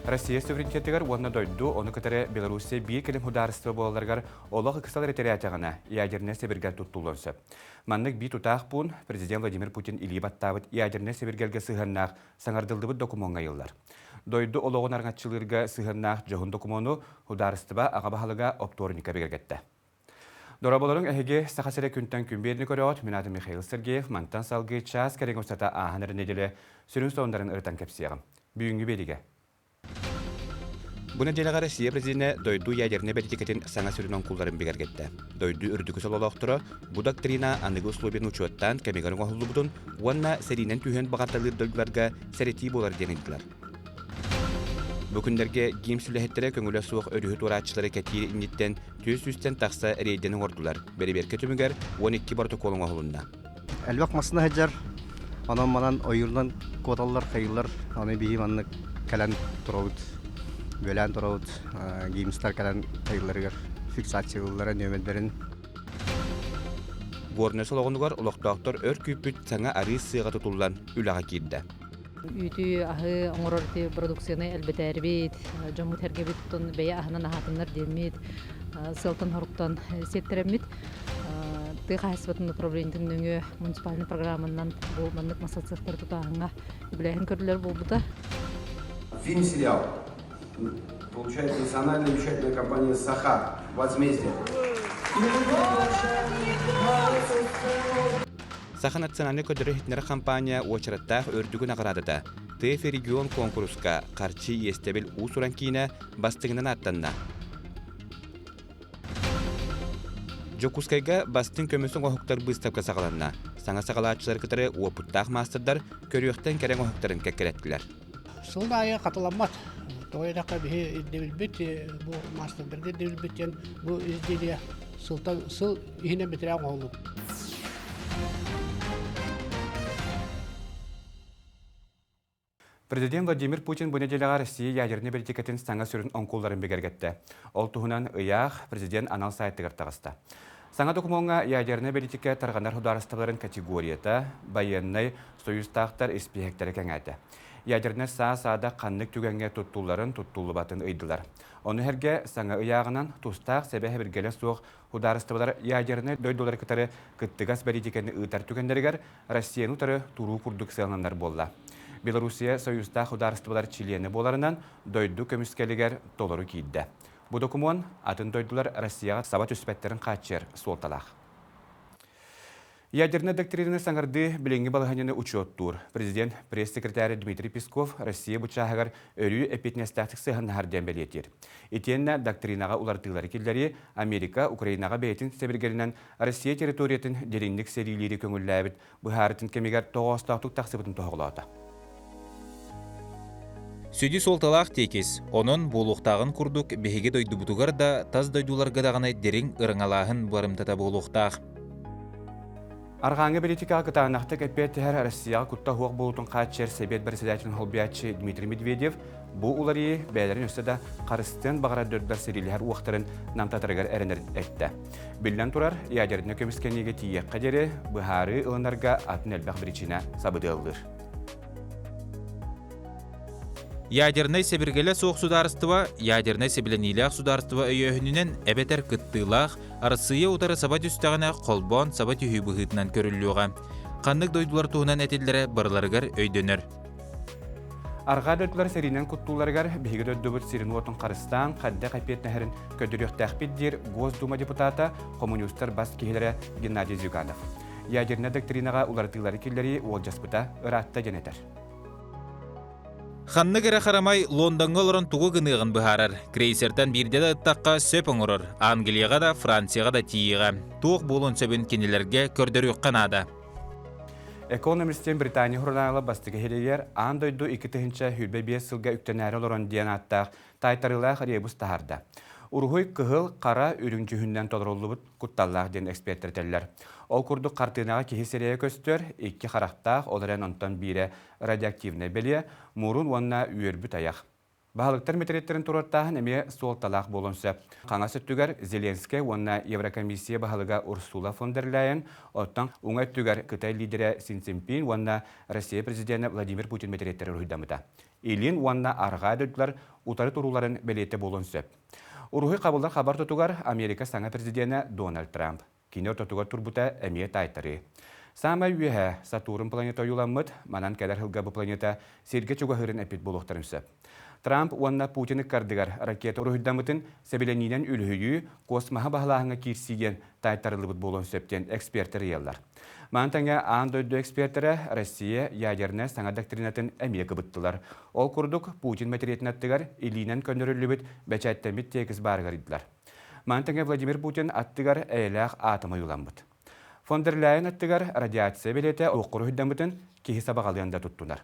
Россия суверенитетыгар уонна дойду, ону кытары Белоруссия биир кэлим судаарыстыба буолалларыгар олох ыксалар этэрээтэҕинэ, ядернай сэбиргэл туттуллуон сөп. Маннык биир тутаах пуун президент Владимир Путин илии баттаабыт ядернай сэбиргэлгэ сыһыаннаах саҥардыллыбыт докумуоҥҥа ыйыллар. Дойду олоҕун араҥаччылыырга сыһыаннаах дьоһун докумуону судаарыстыба аҕа баһылыга оптуорунньукка бигэргэттэ. Дорооболоруҥ эһиги Саха сирэ күнтэн күн биэрни көрөҕүт. Мин аатым Михаил Сергеев. Мантан салгыы чаас кэриҥэ устата ааһан эрэ нэдиэлэ сүрүн сонуннарын ырытан кэпсиэҕим. Бүгүҥҥү биэриигэ. Бу нэдиэлэҕэ Россия президенэ дойду ядернай бэлитикэтин саҥа сүрүн оҥкулларын бигэргэттэ. Дойду үрдүкү сололоохторо бу доктрина аныгы условияны учуоттаан кэмигэр оҥоһуллубутун уонна сэриинэн түһүөн баҕарталыыр дойдуларга сэрэтии буолар диэн ыйдылар. Бу күннэргэ ГИМС үлэһиттэрэ көҥүлэ суох өрүһү туорааччылары кэтиир инниттэн 400-тэн тахса рейдэни оҥордулар. Бэрэбиэркэ түмүгэр 12 боротокуол оҥоһулунна. Элбэх массыына сылдьар, онон манан ойуурунан куоталлар, хайыыллар. Аны биһи маннык кэлэн турабыт, бүөлээн турабыт. ГИМСтар кэлэн хайыылларыгар фиксациялыыллара нүөмэрдэрин. Горнай солоҕонугар олохтоохтор өр күүппүт саҥа арыы сыаҕа тутуллан үлэҕэ киирдэ. Үүтү, аһы оҥорор ити продукцияны элбэтээрбит, дьоммут сэргэбит тутун бэйэ аһынан аһаатыннар диэммит, сыалтан-соруктан сиэттэрэммит тыа хаһаайыстыбатын управлениетын нөҥүө муниципальнай программанан бу маннык массацияхтары тутааһыҥҥа үбүлээһин көрүллэр буолбута. Фильм-сериал получает национальная вещательная компания «Саха. Возмездие». Саха национальнай көрдөрөр-иһитиннэрэр хампаанньа уочараттаах үрдүгү наҕараадата ТФ регион куонкуруска харчы иэстэбил уус-уран киинэ бастыҥынан ааттанна. Дьокуускайга бастыҥ көмүс оҥоһуктар быыстапка саҕаланна. Саҥа саҕалааччылары кытары уопуттаах маастардар көрүөхтэн кэрэ оҥоһуктарын кэккэлэттилэр. Сылын аайы хатыламмат. Тоҕо диэтэххэ биһи ирдэбилбит бу маастардарга ирдэбилбит диэн бу изделие сылтан сыл иһинэн бэтэрээ оҥоһуллубут. Президент Владимир Путин бу нэдиэлэҕэ Россия ядернай бэлитикэтин саҥа сүрүн оҥкулларын бигэргэттэ. Ол туһунан ыйаах президент анал сайтыгар таҕыста. Саҥа докумуоҥҥа ядернай бэлитикэ тарҕанар судаарыстыбаларын категорията, байыаннай союзтаахтар испииһэктэрэ кэҥээтэ. Ядернай саа-саадах ханнык түгэҥҥэ туттулларын, туттуллубатын ыйдылар. Ону сэргэ саҥа ыйааҕынан тустаах сэбэ-сэбиргэлэ суох судаарыстыбалар ядернай дойдулары кытары кыттыгас бэлиитикэни ыытар түгэннэригэр Россияны утары туруу курдук сыаналанар буолла. Белоруссия союзтаах судаарыстыбалар чилиэнэ буоларынан дойду көмүскэлигэр толору киирдэ. Бу докумуон атын дойдулар Россияҕа саба түспэттэрин хааччыйар суолталаах. Ядернай доктринаны саҥардыы билиҥҥи балаһыанньаны учуоттуур. Президент пресс-секретарь Дмитрий Песков Россия бу чааһыгар өрүү эппиэтинэстээхтик сыһыаннаһар диэн бэлиэтиир. Итиэннэ доктринаҕа уларытыылары киллэрии Америка Украинаҕа бэйэтин сэбиргэлинэн Россия территориятын дириҥник сэриилиири көҥүллээбит быһаарытын кэмигэр тоҕоостоохтук тахсыбытын тоһоҕолоото. Сүдү суолталаах тиэкис, онон буолуохтааҕын курдук биһиги дойдубутугар да, тас дойдуларга даҕаны дириҥ ырыҥалааһын барымтата буолуохтаах. Арҕааҥҥы политикаҕа кытаанахтык эппиэттэһэр Россияҕа кутта суох буолуутун хааччыйар Сэбиэт председателин солбуйааччы Дмитрий Медведев бу уларыйыы бэйэлэрин өссө да харыстыан баҕарар дойдулар сэриилэһэр уохтарын намтатарыгар эрэнэр эттэ. Биллэн турар, ядернай көмүскэниигэ тиийиэххэ диэри быһаарыы ылынарга атын элбэх биричиинэ сабыдыаллыыр. Ядернай сэбиргэлэ суох судаарыстыба ядернай сэбилэниилээх судаарыстыба өйөөһүнүнэн эбэтэр кыттыылаах Арассыыйа утары саба түстэҕинэ холбоон саба түһүү быһыытынан көрүллүөҕэ. Ханнык дойдулар туһунан этиллэрэ барыларыгар өйдөнөр. Арҕаа дойдулар сэриинэн куттууларыгар биһиги дойдубут сирин-уотун харыстаан, хайдах эппиэтинэһэрин көрдөрүөхтээхпит диир Госдума депутата, хомуньуустар бас киһилэрэ Геннадий Зюганов. Ядернай доктринаҕа уларытыылары киллэрии уолдьаспыта ыраатта диэн этэр. Ханнык эрэ харамай Лондоҥҥа олорон тугу гыныаҕын быһаарар. Крейсертэн биирдэ да ыттахха сөп оҥорор. Англияҕа да, Францияҕа да тиийиэҕэ. Туох буолуон сөбүн кинилэргэ көрдөрүөххэ наада. Экономист диэн Британия сурунаала бастакы иһиригэр аан дойду 2025 сылга үктэнээри олорон диэн ааттаах таайтарыылаах ребус таһаарда. Уруһуй кыһыл, хара, үрүҥ дьүһүнүнэн толоруллубут кутталлаах диэн экспертэр этэллэр. Ол курдук хартыынаҕа киһи сирэйэ көстөр, икки харахтаах, ол эрэн онтон биирэ радиоактивнай бэлиэ, мурун уонна үөрбүт айах. Баһылыктар мэтириэттэрин туруортааһын эмиэ суолталаах буолуон сөп. Хаҥас өттүгэр Зеленскэй уонна Еврокомиссия баһылыга Урсула фон дер Ляйен, оттон уҥа өттүгэр Кытай лидерэ Си Цзиньпин уонна Россия президенэ Владимир Путин мэтириэттэрэ уруһуйдаммыта. Илин уонна Арҕаа дойдулар утары турууларын бэлиэтэ буолуон сөп. Уруһуй хабыллар хабар тутугар Америка саҥа президенэ Дональд Трамп. Кини ортотугар турбута эмиэ таайтарыы. Саамай үөһэ Сатурн планета ойууламмыт, манан кэлэр сылга бу планета Сиргэ чугаһыырын эппит буолуохтарын сөп. Трамп уонна Путин ыккардыгар ракета уруһуйдаммытын сэбилэниинэн үлүһүйүү, космоһы баһылааһыҥҥа киирсии диэн таайтарыллыбыт буолуон сөп диэн экспертэр ыйаллар. Маны тэҥэ аан дойду экспертэрэ Россия ядернай саҥа доктринатын эмиэ кыбыттылар. Ол курдук Путин мэтириэтин аттыгар илиинэн көннөрүллүбүт бэчээттэммит тиэкис баарыгар ыйдылар. Маны тэҥэ Владимир Путин аттыгар эйэлээх атом ойууламмыт. Фон дер Ляйен аттыгар радиация бэлиэтэ олоххо уруһуйдаммытын киһи сабаҕалыан да туттунар.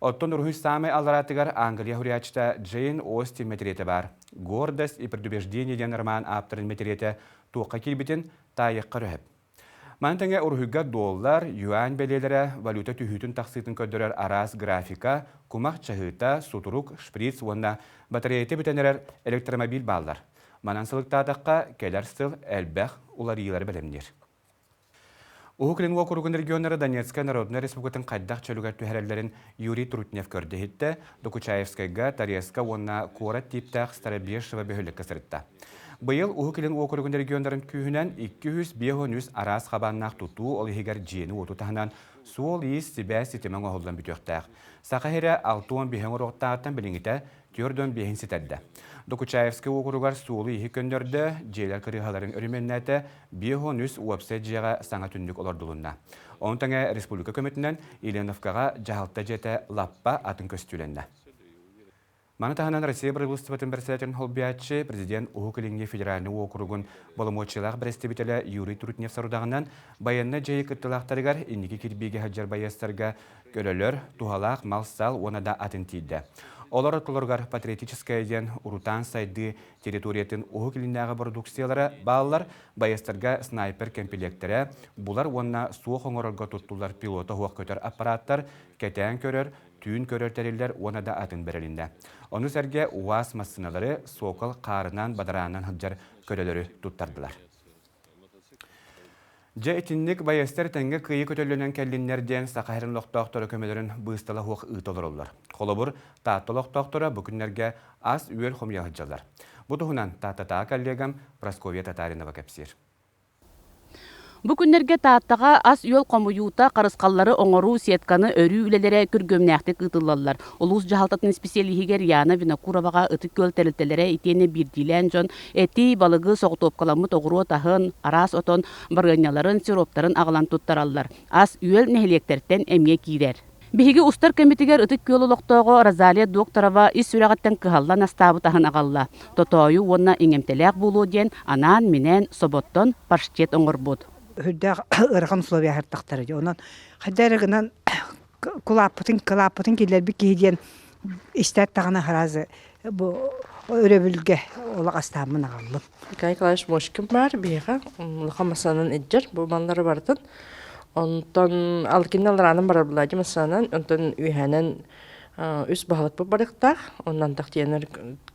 Оттон уруһуй саамай аллараатыгар Англия суруйааччыта Джейн Остин мэтириэтэ баар. «Гордость и предубеждение» диэн роман ааптарын мэтириэтэ туохха киирбитин таайыахха сөп. Маны тэҥэ уруһуйга доллар, юань бэлиэлэрэ, валюта түһүүтүн-тахсыытын көрдөрөр араас графика, кумах чаһыыта, сутурук, шприц уонна батареята бүтэн эрэр электромобиль бааллар. Манан сылыктаатахха, кэлэр сыл элбэх уларыйыылары бэлэмниир. Уһук Илин уокуругун регионнара Донецкай Народнай Республикатын хайдах чөлүгэр түһэрэллэрин Юрий Трутнев көрдө-иһиттэ, Докучаевскайга, Торезка уонна куорат тииптээх Старобешево бөһүөлэккэ сырытта. Быйыл Уһук Илин уокуругун регионнарын күүһүнэн 253 араас хабааннаах тутуу, ол иһигэр дьиэни-уоту таһынан суол-иис, сибээс ситимэ оҥоһуллан бүтүөхтээх. Саха сирэ 65 оҥоруохтааҕыттан билиҥҥитэ 45-ин ситэрдэ. Докучаевскай уокуругар суолу-ииһи көннөрдө, дьиэлэр кырыыһаларын өрөмүөннээтэ, 53 уопсай дьиэҕэ саҥа түннүк олордулунна. Ону тэҥэ республика көмөтүнэн Еленовкаҕа дьаһалта дьиэтэ лаппа атын көстүүлэннэ. Маны таһынан Россия Бырабыыталыстыбатын бэрэссэдээтэлин солбуйааччы, президент Уһук Илиҥҥи федеральнай уокуругун боломуочуйалаах бэрэстэбиитэлэ Юрий Трутнев сорудаҕынан байыаннай дьайыы кыттыылаахтарыгар инники кирбиигэ сылдьар байыастарга көлөлөр, туһалаах мал-сал уонна да атын тиийдэ. Олор ортолоругар патриотическая диэн урутаан сайдыы территориятын Уһук Илиннээҕи бородууксуйалара бааллар, байыастарга снайпер кэмпилиэктэрэ, булар уонна суох оҥорорго туттуллар пилота суох көтөр аппарааттар, кэтээн көрөр, түүн көрөр тэриллэр уонна да атын бэрилиннэ. Ону сэргэ УАЗ массыыналары Сокол хаарынан, бадараанынан сылдьар көлөлөрү туттардылар. Дьэ итинник байыастар тэҥҥэ кыайыы көтөллөнөн кэллиннэр диэн Саха сирин олохтоохторо көмөлөрүн быыстала суох ыыта олороллор. Холобур, Таатта олохтоохторо бу күннэргэ ас-үөл хомуйа сылдьаллар. Бу туһунан Тааттатааҕы коллегам Прасковья Татаринова кэпсиир. Бу күннэргэ Тааттаҕа ас-үөл хомуйуута, харысхаллары оҥоруу, сетканы өрүү үлэлэрэ күргүөмнээхтик ыытыллаллар. Улуус дьаһалтатын исписэлииһигэр Яна Винокуроваҕа Ытык Күөл тэрилтэлэрэ итиэннэ биирдиилээн дьон эти, балыгы, соҕотуопкаламмыт оҕуруот аһын, араас отон барыанньаларын, сироптарын аҕалан туттараллар. Ас-үөл нэһилиэктэртэн эмиэ киирэр. Биһиги устар кэмитигэр Ытык Күөл олохтооҕо Розалия Докторова ис сүрэҕиттэн кыһаллан астаабыт аһын аҕалла. Тотоойу уонна иҥэмтэлээх буолуо диэн анаан-минээн соботтон паштет оҥорбут. Үрдээх ыарахан условия аһартахтара дии. Онон хайда эрэ гынан кулааппытын кылааппытын киллэрбит киһи диэн истээт даҕаны сразу бу өрөбүлгэ олох астааммын аҕаллым. Николай Николаевич Мошкин баар биһиэхэ улахан массыынанан илдьэр бу маллары барытын. Онтон алкинна алараанан барар Владимир массыынанан, онтон үөһээнэн үс баһылыкпыт барыктаах, онон тахтиянар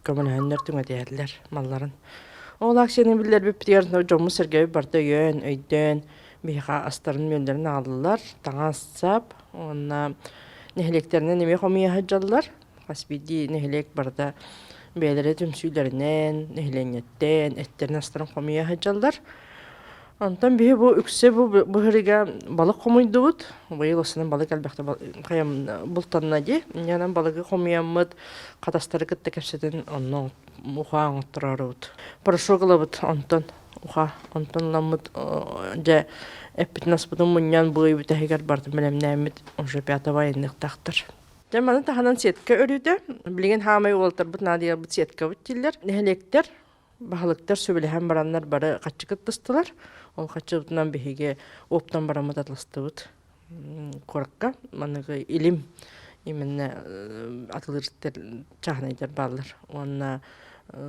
көмөлөһөннөр түҥэтиһэллэр малларын. Ол акцияны биллэрбиппитигэр дьоммут-сэргэбит барыта өйөөн, өйдөөн биһиэхэ астарын-үөллэрин аҕаллылар, таҥас-сап уонна нэһилиэктэринэн эмиэ хомуйа сылдьаллар. Хас биирдии нэһилиэк барыта бэйэлэрэ түмсүүлэринэн, нэһилиэнньэттэн, эттэрин-астарын хомуйа сылдьаллар. Онтон биһи бу үксэ бу быһырыга балык хомуйдубут. Быйыл осынан балык элбэхтэ хайам бултанна дии. Инньэнэн балыгы хомуйаммыт, хатастары кытта кэпсэтэн онно ухаа оҥоттороорубут. Порошок ылабыт онтон уха онтон ыламмыт дьэ эппитин-аспытын мунньан быай бүтэһигэр барытын бэлэмнээммит уже пятого айанныахтаахтар. Дьэ маны таһынан сетка өрүүтэ. Билигин хаамай уолтарбыт наадыйарбыт сеткабыт дииллэр. Нэһилиэктэр, баһылыктар сөбүлэһэн бараннар бары хаччы кыттыстылар. Ол хаччыбытынан биһиги оптан бараммыт атластыбыт куоракка. Маныгы илим именно атылыр чааһынайдар бааллар. Уонна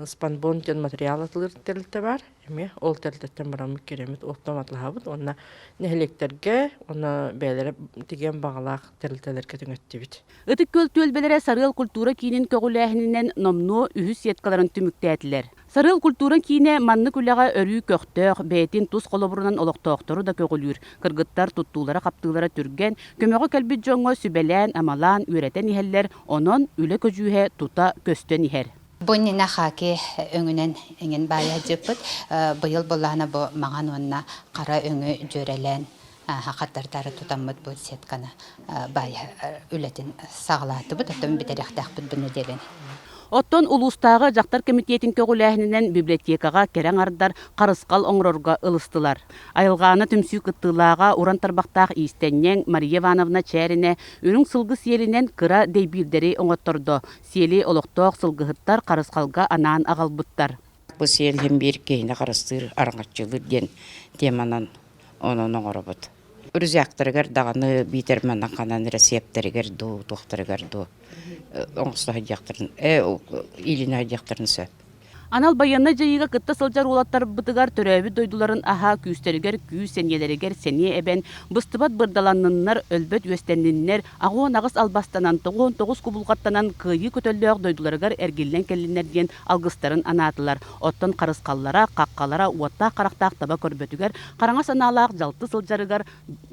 спанбон диэн материал атылыр тэрилтэ баар. Эмиэ ол тэрилтэттэн бараммыт киирэммит оттон атлаһабыт уонна нэһилиэктэргэ уонна бэйэлэрэ тигиэн баҕалаах тэрилтэлэргэ түҥэттибит. Ытык Күөл түөлбэлэрэ Сарыал культура киинин көҕүлээһининэн номнуо үһүс сеткаларын түмүктээтилэр. Сарыал культура киинэ маннык үлэҕэ өрүү көхтөөх, бэйэтин тус холобурунан олохтоохтору да көҕүлүүр. Кыргыттар туттуулара-хаптыылара түргэн, көмөҕө кэлбит дьоҥҥо сүбэлээн-амалаан, үөрэтэн иһэллэр, онон үлэ көдьүүһэ тута көстөн иһэр. Бу иннинэ хаки өҥүнэн эҥин баайа сылдьыппыт. Быйыл буоллаҕына бу маҥан уонна хара өҥү дьүөрэлээн хаттардары тутаммыт бу сетканы баайа үлэтин саҕалаатыбыт, оттон бүтэриэхтээхпит бу нэдиэлэни. Оттон улуустааҕы дьахтар кэмитиэтин көҕүлээһининэн библиотекаҕа кэрэ аҥардар харысхал оҥорорго ылыстылар. Айылҕаана түмсүү кыттыылааҕа уран тарбахтаах иистэнньэҥ Мария Ивановна Чээринэ үрүҥ сылгы сиэлинэн кыра дэйбиирдэри оҥоттордо. Сиэли олохтоох сылгыһыттар харысхалга анаан аҕалбыттар. Бу сиэл иһин биир киһини харыстыыр, араҥаччылыыр диэн теманан онон оҥоробут. Рюкзактарыгар даҕаны биитэр манан ханан эрэ сиэптэригэр дуу, туохтарыгар дуу оҥосто сылдьыахтарын, илиинэ сылдьыахтарын сөп. Анал байыаннай дьайыыга кытта сылдьар уолаттарбытыгар төрөөбүт дойдуларын аһа күүстэригэр күүс, сэниэлэригэр сэниэ эбэн, быстыбат бырдаланныннар, өлбөт үөстэнниннэр, 68 албастанан, 99 кубулҕаттанан кыайыы көтөллөөх дойдуларыгар эргиллэн кэллиннэр диэн алгыстарын анаатылар. Оттон харысхаллара, хаххалара уоттаах харахтаах таба көрбөтүгэр, хараҥа санаалаах дьалты сылдьарыгар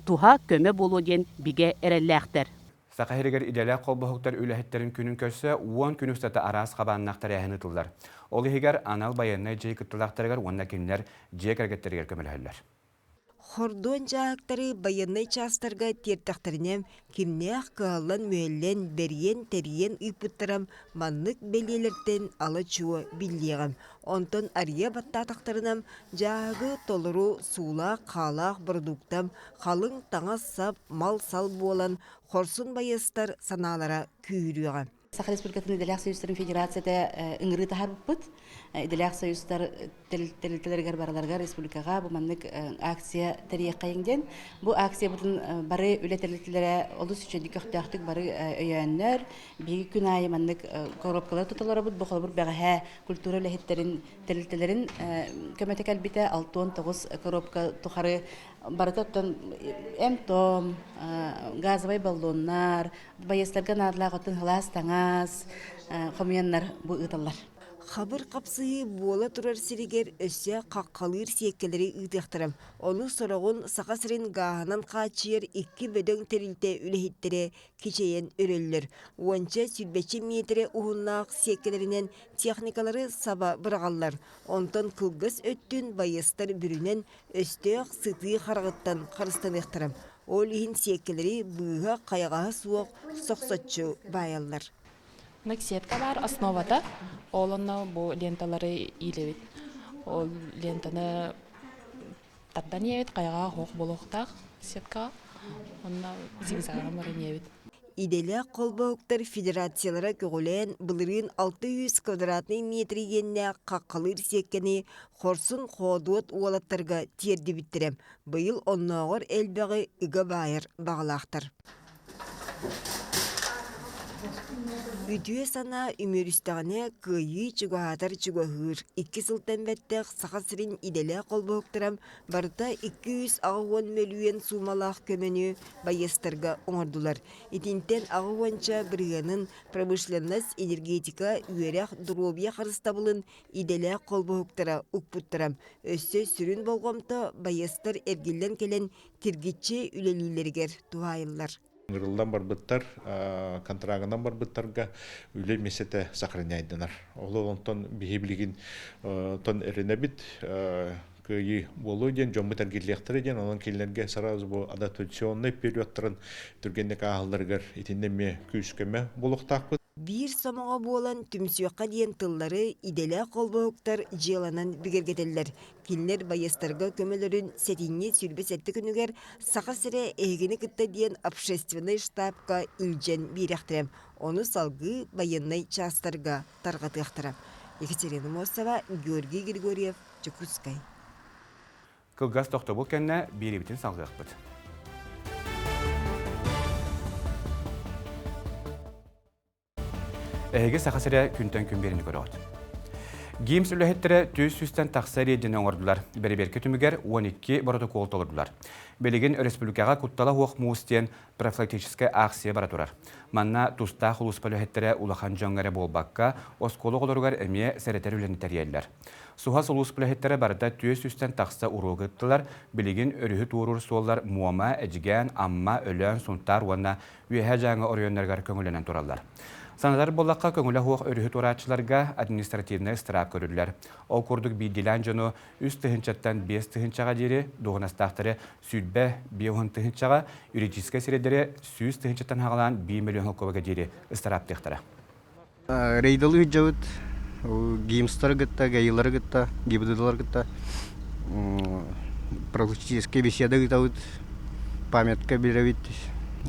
туһа, көмө буолуо диэн бигэ эрэллээхтэр. Саха сиригэр идэлээх холбоһуктар үлэһиттэрин күнүн көрсө 10 күн устата араас хабааннаах тэрээһин ыытыллар. Ол иһигэр анал байыаннай дьайыы кыттыылаахтарыгар уонна кинилэр дьиэ кэргэттэригэр көмөлөһөллөр. Хордуон дьааһыктары байыаннай чаастарга тиэртэхтэринэ, кимнээх кыһаллан-мүһэллэн, бэрийэн-тэрийэн ыыппыттара маннык бэлиэлэртэн ала-чуо биллиэҕэ. Онтон арыйа баттаатахтарына, дьааһыгы толору суулаах-хаалаах бородууктам, халыҥ таҥас-сап, мал-сал буолан, хорсун байыастар санаалара күүһүрүөҕэ. Саха Республикатын Идэлээх союзтарын федерацията ыҥырыы таһаарбыппыт. Идэлээх союзтар тэрилтэлэригэр барыларыгар республикаҕа бу маннык акция тэрийиэххэйиҥ диэн. Бу акциябытын бары үлэ тэрилтэлэрэ олус үчүгэйдик көхтөөхтүк бары өйөөннөр, биһиги күн аайы маннык коробкалары туталарабыт. Бу холобур бэҕэһээ культура үлэһиттэрин тэрилтэлэрин көмөтө кэлбитэ 69 коробка тухары барыта оттон эм-том, газовай баллоннар, байыастарга наадалаах оттон сылаас таҥас хомуйаннар бу ыыталлар. Хабыр хапсыһыы буола турар сиригэр өссө хаххалыыр сиэккэлэри ыытыахтара. Ону сороҕун Саха сирин гааһынан хааччыйар икки бөдөҥ тэрилтэ үлэһиттэрэ кичэйэн өрөллөр. Уонча сүүрбэччэ миэтэрэ уһуннаах сиэккэлэринэн техникалары саба быраҕаллар. Онтон кылгас өттүн байыастар бүрүнэн өстөөх сытыы хараҕыттан харыстаныахтара. Ол иһин сиэккэлэри быыһа-хайаҕаһа суох сохсоччу баайаллар. Сетка баар основата, ол онно бу ленталары иилэбит. Ол лентаны тардан иэбит, хайаҕа оһох буолуохтаах сеткаҕа. Онно зигзагынан баран иэбит. Идэлээх холбоһуктар федерациялара көҕүлээн былырыын 600 квадратнай метр иэннээх хаххалыыр сиэккэни хорсун-хоодуот уолаттарга тиэрдибиттэрэ. Быйыл оннооҕор элбэҕи ыга баайар баҕалаахтар. Үтүө санаа үмүөрүстэҕинэ кыайыы чугаһаатар чугаһыыр. Икки сылтан бэттэх Саха сирин идэлээх холбоһуктара барыта 280 мөлүйүөн суумалаах көмөнү байыастарга оҥордулар. Итинтэн аҕыс уонча бырыһыанын промышленность, энергетика, үөрэх, доруобуйа харыстабылын идэлээх холбоһуктара укпуттара. Өссө сүрүн болҕомто байыастар эргиллэн кэлэн тиргиччи үлэлииллэригэр туһаайыллар. Ыҥырыллан барбыттар, контрагынан барбыттарга үлэ миэстэтэ сохраняйданар. Ол онтон биһи билигин тон эрэнэбит кыайыы буолуо диэн дьоммут эргиллиэхтэрэ диэн онон кинилэргэ сразу бу адаптационнай периодтарын түргэнник ааһалларыгар итиннэ эмиэ күүс-көмө буолуохтаахпыт. Биир сомоҕо буолан түмсүөххэ диэн тыллары идэлээх холбоһуктар дьыаланан бигэргэтэллэр. Кинилэр байыастарга көмөлөрүн сэтинньи 27 күнүгэр Саха сирэ эһигини кытта диэн общественнай штабка илдьэн биэриэхтэрэ. Ону салгыы байыаннай чаастарга тарҕатыахтара. Екатерина Мосова, Георгий Григорьев, Дьокуускай. Кылгас тохтобул кэннэ биэриибитин салҕыахпыт. Эһиги Саха сирэ күнтэн күн биэриини көрөҕүт. ГИМС үлэһиттэрэ түс сүүстэн тахса рейдини оҥордулар. Бэрэбиэркэ түмүгэр 12 боротокуол толордулар. Билигин өрөспүүбүлүкэҕэ куттала суох муус диэн профилактическай аахсыйа бара турар. Манна тустаах улууспа үлэһиттэрэ улахан дьоҥҥо эрэ буолбакка, оскуола оҕолоругар эмиэ сэрэтэр үлэни тэрийэллэр. Суһас улуус үлэһиттэрэ барыта 400-тэн тахса уруогу ыыттылар. Билигин өрүһү туоруур суоллар Муома, Эдьигээн, Амма, Өлөөн, Сунтаар уонна Үөһээ Дьааҥы оройуоннарыгар көҥүллэнэн тураллар. Санатар буоллахха, көҥүлэ суох өрүһү туорааччыларга административнай ыстыраап көрүллэр. Ол курдук биирдиилээн дьону 3 тыһыынчаттан 5 тыһыынчаҕа диэри, дуоһунастаахтары 25 тыһыынчаҕа, юридическай сирэйдэри 100 тыһыынчаттан саҕалаан 1 миллион солкуобайга диэри ыстарааптыахтара. Рейдалы ыдьабыт, ГИМСтары кытта, ГАИлары кытта, ГИБДДлары кытта практически беседа ыытабыт, памятка биэрэбит.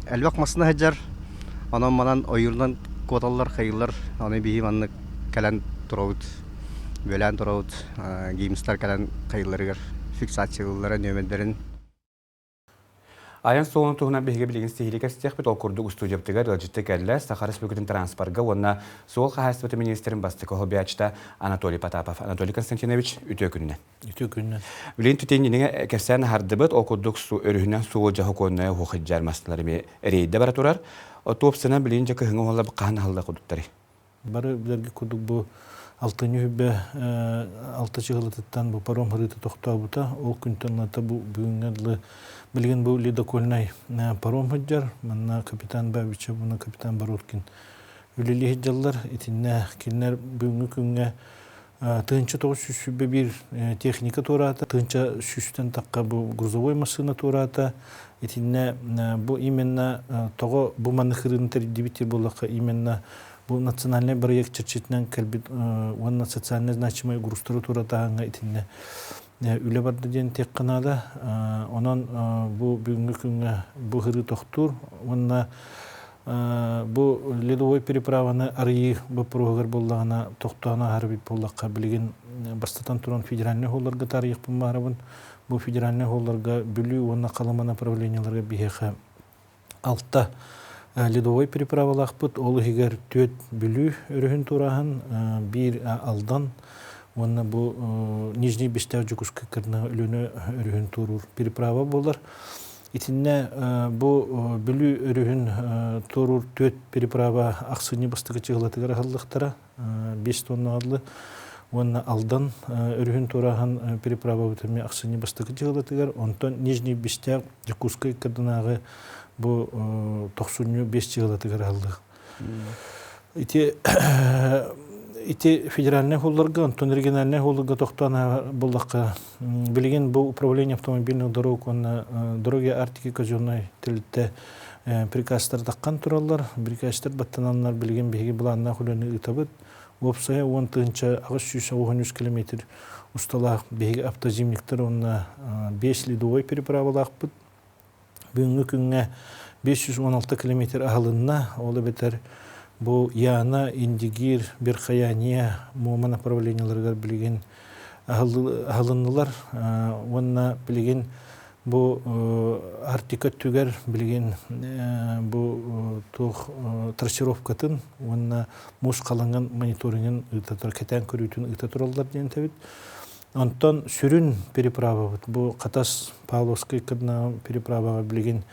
Элбэх массыына сылдьар, онон манан ойуурунан куоталлар, хайыыллар, ону биһи маннык кэлэн турабыт, бүөлээн турабыт, ГИМСтар кэлэн хайыылларыгар фиксациялыыллара нүөмэрдэрин. Айан суолун туһунан биһиги билигин сиһилии кэпсэтиэхпит. Ол курдук устуудьуйабытыгар ыалдьытты кэллэ Саха Республикатын транспорга уонна суол хаһаайыстыбатын министрин бастакы солбуйааччыта Анатолий Потапов. Анатолий Константинович, үтүө күнүнэн. Үтүө күнүнэн. Билигин түтиҥ кэпсээн аһардыбыт. Ол курдук өрүһүнэн суол дьоһокуонная уһуохыдьар мастылар эми рейдэ бара турар. Туопсынан билигин дьэ кыһыҥҥы уһалла хаһан аһылла кудуттары. Бары билэргэ курдук бу алтынньы хүбэ алта чыһылытыттан бу паром хырыыта тохтообута. Ол күнтэн ылата бу бүгүҥҥэ дылы билигин бу ледокольнай паром сылдьар. Манна капитан Бабичев уонна капитан Бородкин үлэлии сылдьаллар. Итиннэ кинилэр бүгүҥҥү күҥҥэ 1921 техника туораата, тыһыынча сүүстэн тахха бу грузовой массыына туораата. Итиннэ бу именно тоҕо бу маннык ырыыны тэрийдибит буоллахха, именно бу национальный проект чэрчитинэн кэлбит уонна социально значимай грузтары туоратааһыҥҥа итиннэ үлэ барда диэн тиэххэ наада. Онон бу бүгүҥҥү күҥҥэ бу ырыы тохтуур уонна бу ледовой переправаны арыйыы боппуруоһугар буоллаҕына тохтоон ааһар эбит буоллахха, билигин бастатан туран федеральнай холларга таарыйыахпын баарабын. Бу федеральнай холларга Бүлүү уонна Халыма направлениеларга биһиэхэ алта ледовой переправалаахпыт. Ол иһигэр түөрт Бүлүү өрүһүн туорааһын, биир Алдан уонна бу Нижний Бестээх Дьокуускай кырна Өлүөнэ өрүһүн туоруур переправа буолар. Итиннэ бу Бүлүү өрүһүн туоруур түөрт переправа ахсынньы бастакы чыһылатыгар аһыллыахтара, 5 тоннаҕаллы. Уонна Алдан өрүһүн туорааһын переправабыт эмиэ ахсынньы бастакы чыһылатыгар, онтон Нижний Бестээх Дьокуускай кырдынааҕы бу тохсунньу 5 чыһылатыгар аһыллыах. Ити ити федеральнай холларга, онтон региональнай холларга тохтоон буллахха, билигин бу управление автомобильных дорог уонна дороги Арктики казенной тэрилтэ приказтар таххан тураллар. Приказтар баттананнар билигин биһиги былааннаах үлэни ыытабыт. Уопсайа 10 893 километр усталаах биһиги автозимниктар уонна 5 ледовой переправалаахпыт. Бүгүҥҥү күҥҥэ 516 километр аһылынна. Ол эбэтэр бу Яна, Индигир, Верхоянье, Муома направлениеларыгар билигин аһылыннылар. Уонна билигин бу Арктика өттүгэр билигин бу туох трассировкатын уонна муус халыҥын мониторингын ыыта турар, кэтээн көрүүтүн ыыта тураллар диэн этэбит. Онтон сүрүн переправабыт бу Хатас Павловскай кырдынааҕы переправаҕа билигин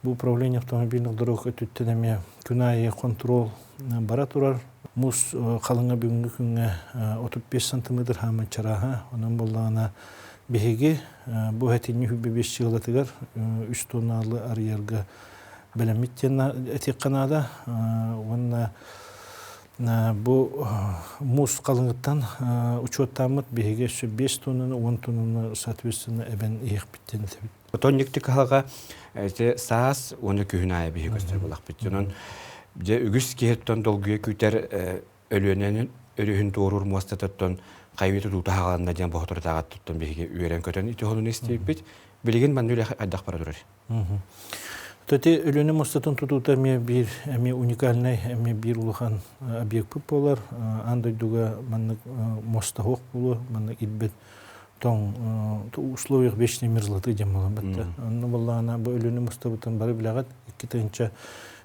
бу управление автомобильных дорог өттүттэн эмиэ күн аайы контрол бара турар. Муус халыҥа бүгүҥҥү күҥҥэ 35 сантиметр хааман чарааһа. Онон буоллаҕына биһиги бу сэтинньи 25 чыылатыгар үс тоннаалы арыйарга бэлэммит диэн этиэххэ наада. Уонна бу муус халыҥыттан учуоттааммыт биһиги өссө 5 тоннаны, 10 тоннаны соответственно эбэн иһиэхпит диэн этэбит. Тонньук кыһалҕа ити саас уонна күһүн аайы биһиги көстөр буолахпыт. Онон дьэ үгүс киһиттэн долгуйа күүтэр Өлүөнэнин өрүһүн туоруур муостатыттан хайыы тутуута хааланна диэн боһоторутааҕыттан биһиги үөрэн-көтөн ити холуну истибиппит. Билигин манна үлэ хайдах бара турар? Ити Өлүөнэ муостатын тутуута эмиэ биир эмиэ уникальнай, эмиэ биир улахан объекпыт буолар. Аан дойдуга маннык муоста суох буолуо, маннык ирбэт тоҥ условиях вечной мерзлоты диэн буолан батта. Онно буоллаҕына бу Өлүөнэ муостабытын бары билэҕит. 2 тыһыынча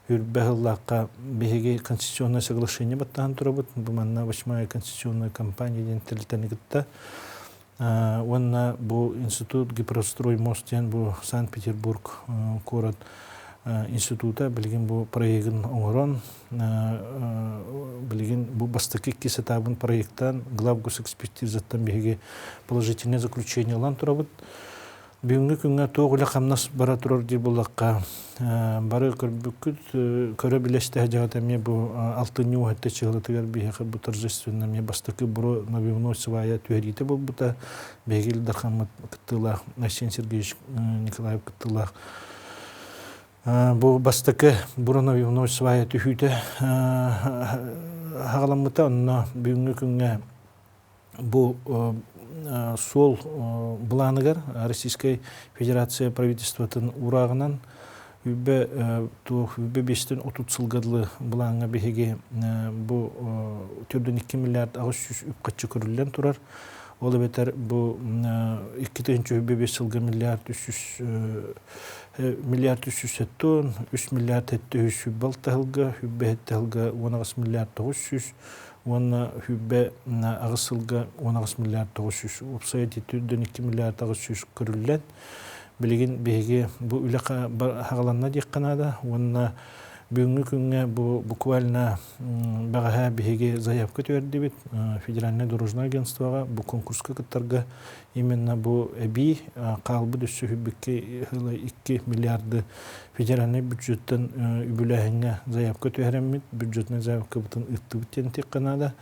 сыллаахха биһиги конституционное соглашение баттаһан турабыт. Бу манна восьмая конституционная компания диэн тэрилтэни кытта уонна бу институт Гипрострой мост диэн бу Санкт-Петербург куорат института билигин бу проегын оҥорон, билигин бу бастакы иккис этабын проекттаан главгосэкспертизаттан биһиги положительное заключение ылан турабыт. Бүгүҥҥү күҥҥэ туох үлэ-хамнас бара турар диир буоллахха, бары көрбүккүт, көрө билэстэһэ дьаҕат эмиэ бу алтынньы уһатта чыһылатыгар биһиэхэ бу торжественно эмиэ бастакы буро набивной свая түһэриитэ буолбута. Биһиги Ил Дархаммыт кыттыылаах Айсен Сергеевич Николаев кыттыылаах бу бастакы буро-набивной свая түһүүтэ хаҕаламмыта. Онно бүгүҥҥү күҥҥэ бу суол былааныгар Российскай Федерация правительствотын уурааҕынан үбэ туох үбэ биэстэн 30 сылга дылы былааҥҥа биһиги бу 4,2 миллиард 800 үп харчы көрүллэн турар. Ол эбэтэр бу 2,5 сылга миллиард 300 миллиард 370, 3 миллиард 700 балтаһылга, 107 18 миллиард 900 уонна сүүрбэ аҕыс сылга 18 миллиард 900 уопсайа 4,2 миллиард 800 көрүллэн билигин биһиги бу үлэ хаҕаланна диэххэ наада уонна бүгүҥҥү күҥҥэ бу буквально бэҕэһээ биһиги заявка түһэрдибит федеральнай дорожное агентствоҕа бу конкурска кыттарга именно бу эбии хаалбыт өссө сүүрбэккэ 2 миллиарды федеральнай бюджеттан үбүлээһиҥҥэ заявка түһэрэммит, бюджетнай заявкабытын ыыттыбыт диэн этиэххэ наада.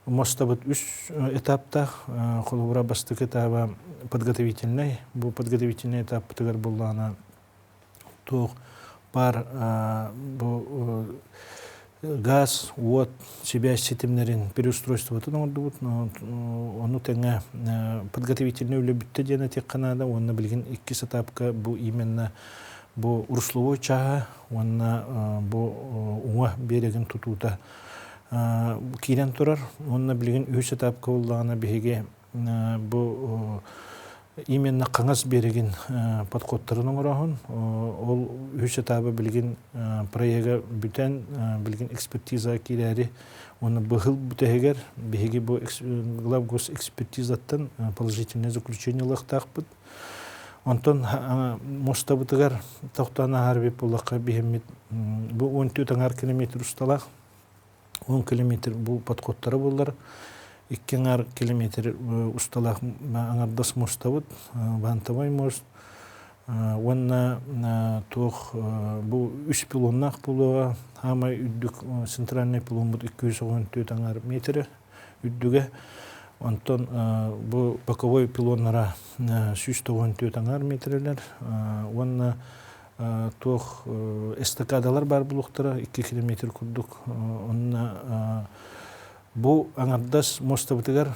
Мостабыт үс этаптаах, холобура бастакы этаба подготовительный. Бу подготовительный этаппытыгар буоллаҕына туох баар бу газ, уот, сибээс ситимнэрин переустройствотын оҥордубут. Ону тэҥэ подготовительный үлэ бүттэ диэн этиэххэ наада уонна билигин иккис этапка бу именно бу русловой чааһа уонна бу уҥа биэрэгин тутуута киирэн турар. Уонна билигин үһүс этапка буоллаҕына биһиги бу именно хаҥас биэрэгин подходтарын оҥороһун. Ол үһүс этаба билигин проега бүтэн, билигин экспертиза киирээри уонна быһыл бүтэһигэр биһиги бу главгос экспертизаттан положительное заключение ылыахтаахпыт. Онтон мостабытыгар тохтоон ааһар эбит буоллахха биһиммит бу 14 аҥаар километр усталаах 10 километр бу подходтара буоллар, икки аҥаар километр усталаах аҥардас мостабыт, вантовой мост уонна туох бу үс пилоннаах буолуоҕа, хаамай үрдүк центральный пиломмут 214 аҥаар метрэ үрдүгэ. Онтон бу боковой пилоннара 194 аҥаар метрэлэр уонна туох эстакадалар баар буолуохтара 2 километр курдук. Онно бу аҥардас муостабытыгар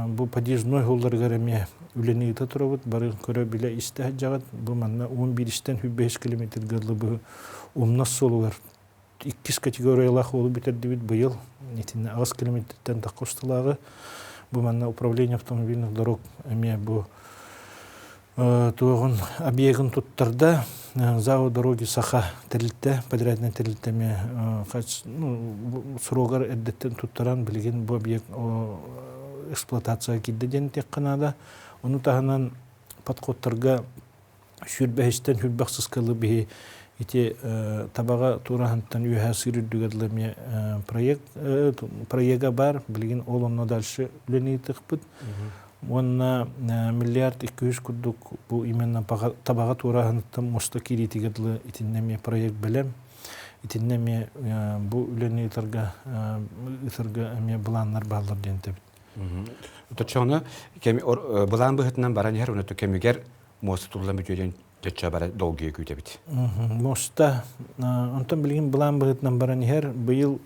бу подъездной холларыгар эмиэ үлэни ыыта турабыт. Бары көрө-билэ истэ сылдьаҕыт. Бу манна 11-тэн 25 километрга дылы умнас суолугар иккис категориялаах уолу бүтэрдибит быйыл. Итиннэ 8 километртэн тахха усталааҕы. Бу манна управление автомобильных дорог эмиэ бу туоҕун объегын туттарда. ЗАО «Дороги Саха» тэрилтэ, подрядный тэрилтэ эмиэ срогар эрдэттэн туттаран билигин бу объект эксплуатацияға киирдэ диэн этиэххэ наада. Ону таһынан подходтарга сүүрбэһистэн хүрбэх сыскалы биһи ити табаҕа туораһынтан үөһэ сыыр үрдүгэр дылы эмиэ проект проега бар билигин ол онно дальше үлэни ыытыахпыт уонна миллиард 200 курдук бу именно табаҕа туораһыныттан муста киириитигэр дылы итиннэ эмиэ проект бэлэм итиннэ эмиэ бу үлэни ыытарга ыытарга эмиэ былааннар бааллар диэн этэбит. Оччоҕуна былаан быһыытынан баран иһэр уонна кэмигэр муоста туллан бүтүөдүн төччө бара долгуйа күүтэбит. Муоста онтон билигин былаан быһыытынан баран иһэр. Быйыл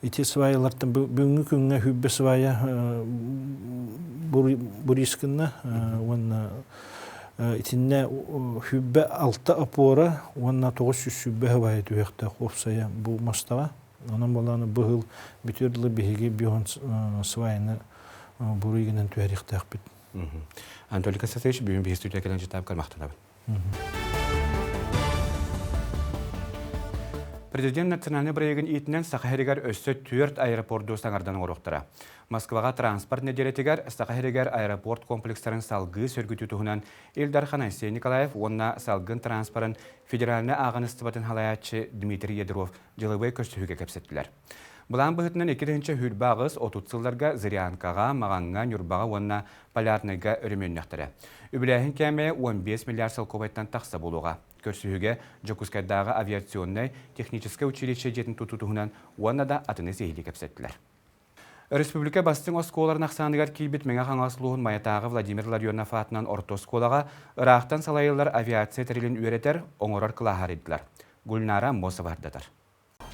ити сваялартан бүгүҥҥү күҥҥэ хүүрбэ свая бурискынна уонна итиннэ хүүрбэ алта опора уонна 900 сүүрбэ түһүөхтээх уопсайа бу мостаҕа. Онон буоллаҕына быһыл бүтүөр дылы биһиги бион сваяны буруйгынан түһэриэхтээхпит. Анатолий Константинович, бүгүн биһи студия кэлэн жытаап махтанабын. Президент национальный проегын иитинэн Саха сиригэр өссө түөрт аэропорду саҥардан оҥоруохтара. Москваҕа транспорт нэдиэлэтигэр Саха сиригэр аэропорт комплекстарын салгыы сөргүтүү туһунан Ил Дархан Айсен Николаев уонна салгын транспорын федеральнай ааҕыныстыбатын салайааччы Дмитрий Ядров дьылабыай көрсүһүүгэ кэпсэттилэр. Былаан быһыытынан 2028-30 сылларга Зырянкаҕа, Маҕаҥҥа, Ньурбаҕа уонна Полярнайга өрөмүөннүөхтэрэ. Үбүлээһин кээмэйэ 15 миллиард солкуобайтан тахса буолуоҕа. Көрсүһүүгэ Дьокуускайдааҕы авиационнай техническэй училище дьиэтин тутуу туһунан уонна да атыны сиһилии кэпсэттилэр. Өрөспүүбүлүкэ бастыҥ оскуолаларын ахсааныгар киирбит Мэҥэ Хаҥалас улууһун Майатааҕы Владимир Ларионов аатынан орто оскуолаҕа ыраахтан салайыллар авиация тэрилин үөрэтэр, оҥорор кылааһы арыйдылар. Гульнара Аммосова ырдатар.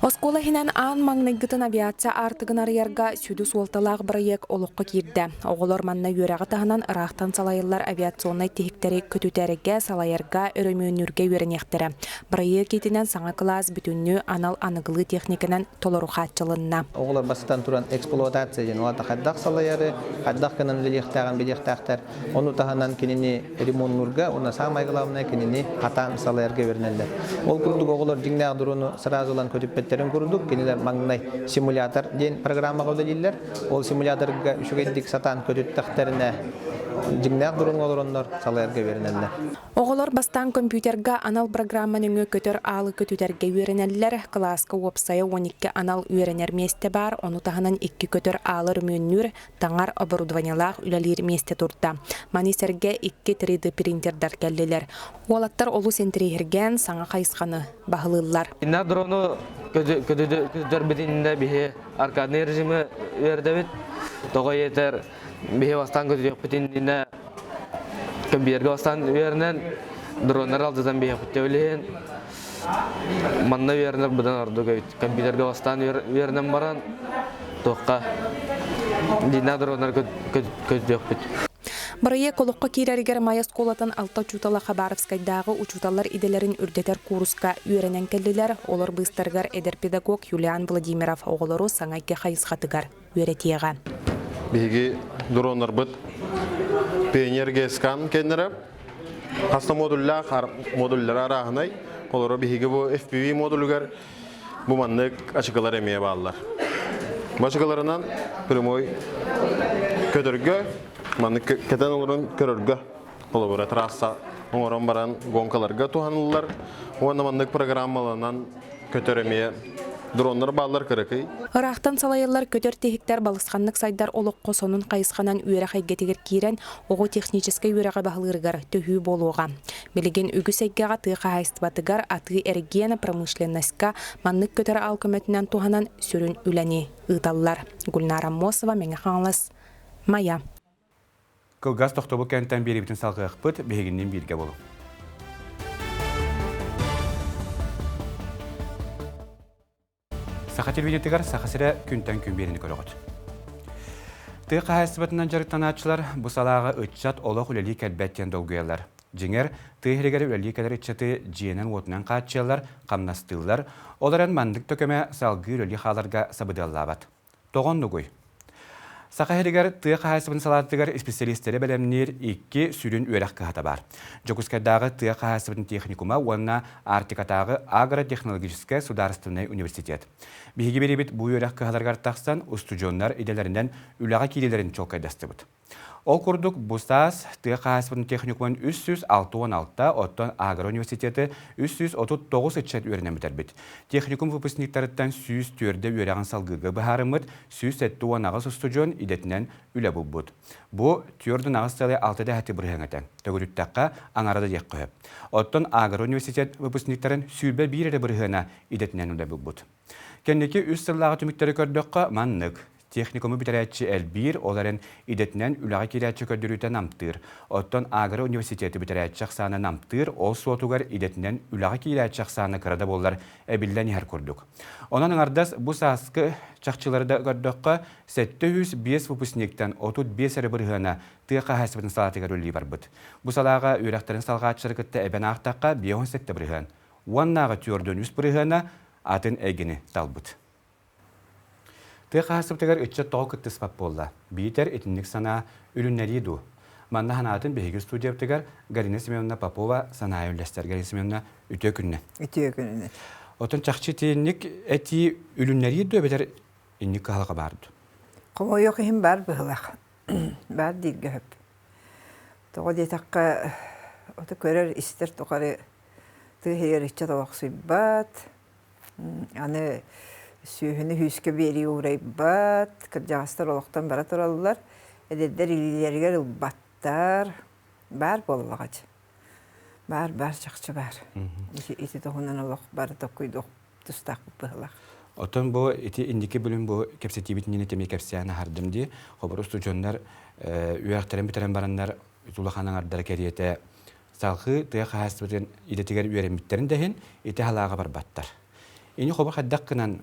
Оскуола иһинэн аан маҥнайгытын авиация аартыгын арыйарга сүдү суолталаах бырайыак олоххо киирдэ. Оҕолор манна үөрэҕи таһынан ыраахтан салайыллар авиационнай тиһиктэри көтүтэргэ, салайарга, өрөмүөннүүргэ үөрэниэхтэрэ. Бырайыак иитинэн саҥа кылаас бүтүннүү анал аныгылыы техниканан толору хааччылынна. Оҕолор бастатан туран эксплуатация диэн улаата хайдах салайары, хайдах гынан үлэлиэхтээҕин билиэхтээхтэр. Ону таһынан кинини ремоннуурга уонна саамай главное кинини хатаан салайарга үөрэнэллэр. Ол курдук оҕолор дьиҥнээх дрону сразу ылан көтүппэттэрин курдук кинилэр маҥнай симулятор диэн программаҕа үлэлииллэр. Ол симуляторга үчүгэйдик сатаан көтүттэхтэринэ дьиҥнээх дроҥҥа олороннор салайарга үөрэнэллэр. Оҕолор бастаан компьютерга анал программа нөҥүө көтөр аалы көтүтэргэ үөрэнэллэр. Кылааска уопсайа 12 анал үөрэнэр миэстэ баар, ону таһынан икки көтөр аалы өрөмүөннүүр, таҥар оборудованиелаах үлэлиир миэстэ турда. Маны сэргэ икки 3D принтердар кэллилэр. Уолаттар олус интэриэһиргээн саҥа хайысханы баһылыыллар. Инна дрону көтүтэрбитиннэ биһи аркадный режимы үөрдэбит. Тоҕо иэтэр биһи бастаан көтүтүөхпүт иннинэ компьютерга бастаан үөрэнэн дроннары алдьатан биһиэхпит билиһин манна үөрэнэр быдан ордук эбит. Компьютерга бастаан үөрэнэн баран туохха дьиҥнээх дроннары көтүтүөхпүт. Бырайыак олоххо киирэригэр Майа оскуолатын алта учуутала Хабаровскайдааҕы учууталлар идэлэрин үрдэтэр кууруска үөрэнэн кэллилэр. Олор быыстарыгар эдэр педагог Юлиан Владимиров оҕолору саҥа эйгэ хайысхатыгар үөрэтиэҕэ. Биһиги дроннарбыт Пионер ГСК кэннэрэ хас да модуллаах модуллара арааһынай. Олору биһиги бу FPV модулугар бу маннык ачыкылар эмиэ бааллар. Бу ачыкыларынан прямой көтөргө, маннык кэтэн олорон көрөргө холобура трасса оҥорон баран гонкаларга туһаныллар уонна маннык программаланан көтөр эмиэ дроннар бааллар кыракый. Ыраахтан салайыллар көтөр тиһиктэр балысханнык сайдар олоххо сонун хайысханан үөрэх эйгэтигэр киирэн, оҕо техническэй үөрэҕи баһылыырыгар төһүү буолуоҕа. Билигин үгүс эйгэҕэ тыа хаһаайыстыбатыгар атыы-эргиэн промышленноска маннык көтөр аал көмөтүнэн туһанан сүрүн үлэни ыыталлар. Гульнара Аммосова, Мэҥэ Хаҥалас, Майа. Кылгас тохтобул кэнтэн биэриибитин салҕыахпыт, биһигинниин бииргэ буолуҥ. Саха телевидениетыгар Саха сирэ күнтэн күн биэриини көрөҕүт. Тыа хаһаайыстыбатынан дьарыктанааччылар бу салааҕа ыччат олох үлэлии кэлбэт диэн долгуйаллар. Дьиҥэр, тыа иһигэр үлэлии кэлэр ыччаты дьиэнэн-уотунан хааччыйаллар, хамнастыыллар, ол эрэн маннык да көмө салгыы үлэлии хааларга сабыдыаллаабат. Тоҕо оннугуй? Саха сиригэр тыа хаһаайыстыбатын салаатыгар исписэлиистэри бэлэмниир икки сүрүн үөрэх кыһата баар. Дьокуускайдааҕы тыа хаһаайыстыбатын техникума уонна Арктикатааҕы агротехнологическай судаарыстыбаннай университет. Биһиги биэрибит бу үөрэх кыһаларыгар тахсан устудьуоннар идэлэринэн үлэҕэ киириилэрин чуолкайдастыбыт. Ол курдук, бу саас тыа хаһаайыстыбатын техникумун 366, оттон агро-университеты 339 ыччат үөрэнэн бүтэрбит. Техникум выпускниктарыттан 104 үөрэҕин салгыырга быһаарыммыт, 178 устудьуон идэтинэн үлэ булбут. Бу 4,6 дэһэти бырыһыаҥ этэ. Төгүрүттэххэ, аҥара да диэххэ сөп. Оттон агро-университет выпускниктарын 21 эрэ бырыһыана идэтинэн үлэ булбут. Кэнники үс сыллааҕы түмүктэри көрдөххө, маннык. Техникуму бүтэрээччи элбиир, ол эрэн идэтинэн үлэҕэ киирээччи көрдөрүүтэ намтыыр. Оттон агро университеты бүтэрээччи ахсаана намтыыр, ол суотугар идэтинэн үлэҕэ киирээччи ахсаана кыра да буоллар эбиллэн иһэр курдук. Онон аҥардас бу сааскы чахчылары да көрдөххө, 705 выпускниктан 35 эрэ бырыһыана тыа хаһаайыстыбатын салаатыгар үлэлии барбыт. Бу салааҕа үөрэхтэрин салҕааччылары кытта эбэн аахтахха 57 бырыһыан. Уоннааҕы 43 бырыһыана атын эйгэни талбыт. Тыа хаһаайыстыбатыгар ыччат тоҕо кыттыспат буолла? Биитэр итинник санаа үлүннэрии дуу? Манна санаатын биһиги студиябытыгар Галина Семеновна Попова санаайа үллэстэр. Галина Семеновна, үтүө күнүнэн. Үтүө күнүнэн. Оттон чахчы итинник этии үлүннэрии дуу эбэтэр инник кыһалҕа баар дуу? Хомойуох иһин баар быһылаах. Баар дииргэ сөп. Тоҕо диэтэххэ, ото көрөр, истэр тухары тыа иһигэр ыччат олохсуйбат. Аны Сүөһүнү күүскэ биэрии уурайбат, кырдьаҕастар олохтон бара тураллар, эдэрдэр илиилэригэр ылбаттар. Баар буоллаҕа дьэ. Баар, баар, чахчы баар. Ити, ити туһунан олох бары токкуйдуох тустаахпыт быһыылаах. Оттон бу ити инники бүлүн бу кэпсэтиибит иннинэ тэми кэпсээн аһардым дии. Хоборус дьоннор үөрэхтэрин бүтэрэн бараннар улахан аҥардара кэриэтэ салхыы тыа хаһаайыстыбатын идэтигэр үөрэммиттэрин да иһин ити халааҕа барбаттар. Ини хобо хайдах гынан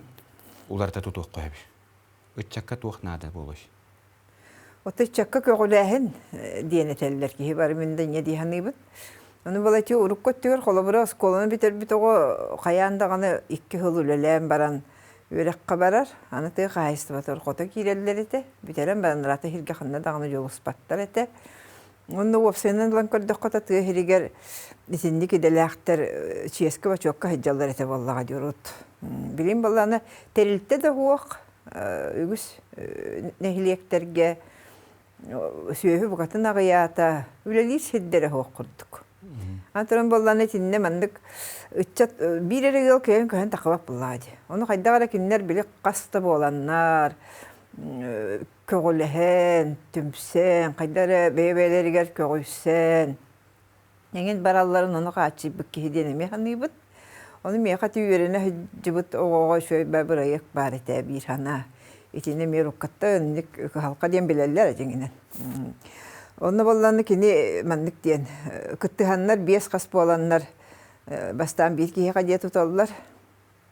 уларыта тутуохха сөбүй? Ыччакка туох наада буолуой? От ыччакка көҕүлээһин диэн этэллэр киһи бары мин да инньэ дии саныыбын. Ону балаччы урукку өттүгэр холобура оскуоланы бүтэрбит оҕо хайаан даҕаны икки сыл үлэлээн баран үөрэххэ барар. Аны тыа хаһаайыстыбатыгар хото киирэллэр этэ. Бүтэрэн баран ыраата иһиргэ ханна даҕаны дьулуспаттар этэ. Онно уопсайынан ылан көрдөххө да тыа иһигэр итинник идэлээхтэр чиэскэ-бочуокка сылдьаллар этэ буоллаҕа дии урут. Билигин буоллаҕына тэрилтэ да суох үгүс нэһилиэктэргэ сүөһү букатын аҕыйаата, үлэлиир сирдэрэ суох курдук. Антон буоллаҕына итиннэ маннык ыччат биир эрэ ыал кыайан көһөн тахсыбат буоллаҕа дии. Ону хайдах эрэ кинилэр били хас да буоланнар көҕүлэһэн, түмсэн, хайдах эрэ бэйэ-бэйэлэригэр көҕүйсэн, эҥин баралларын ону хааччыйбыт киһи диэн эмиэ саныыбыт. Ону миэхэ ити үөрэнэ сылдьыбыт оҕоҕо үчүгэй бырайыак баар этэ биир санаа. Итини эмиэ уруккаттан инник кыһалҕа диэн билэллэр дьиҥинэн. Онно буоллаҕына кини маннык диэн кыттыһаннар биэс хас буоланнар бастаан биир киһиэхэ дьиэ туталлар.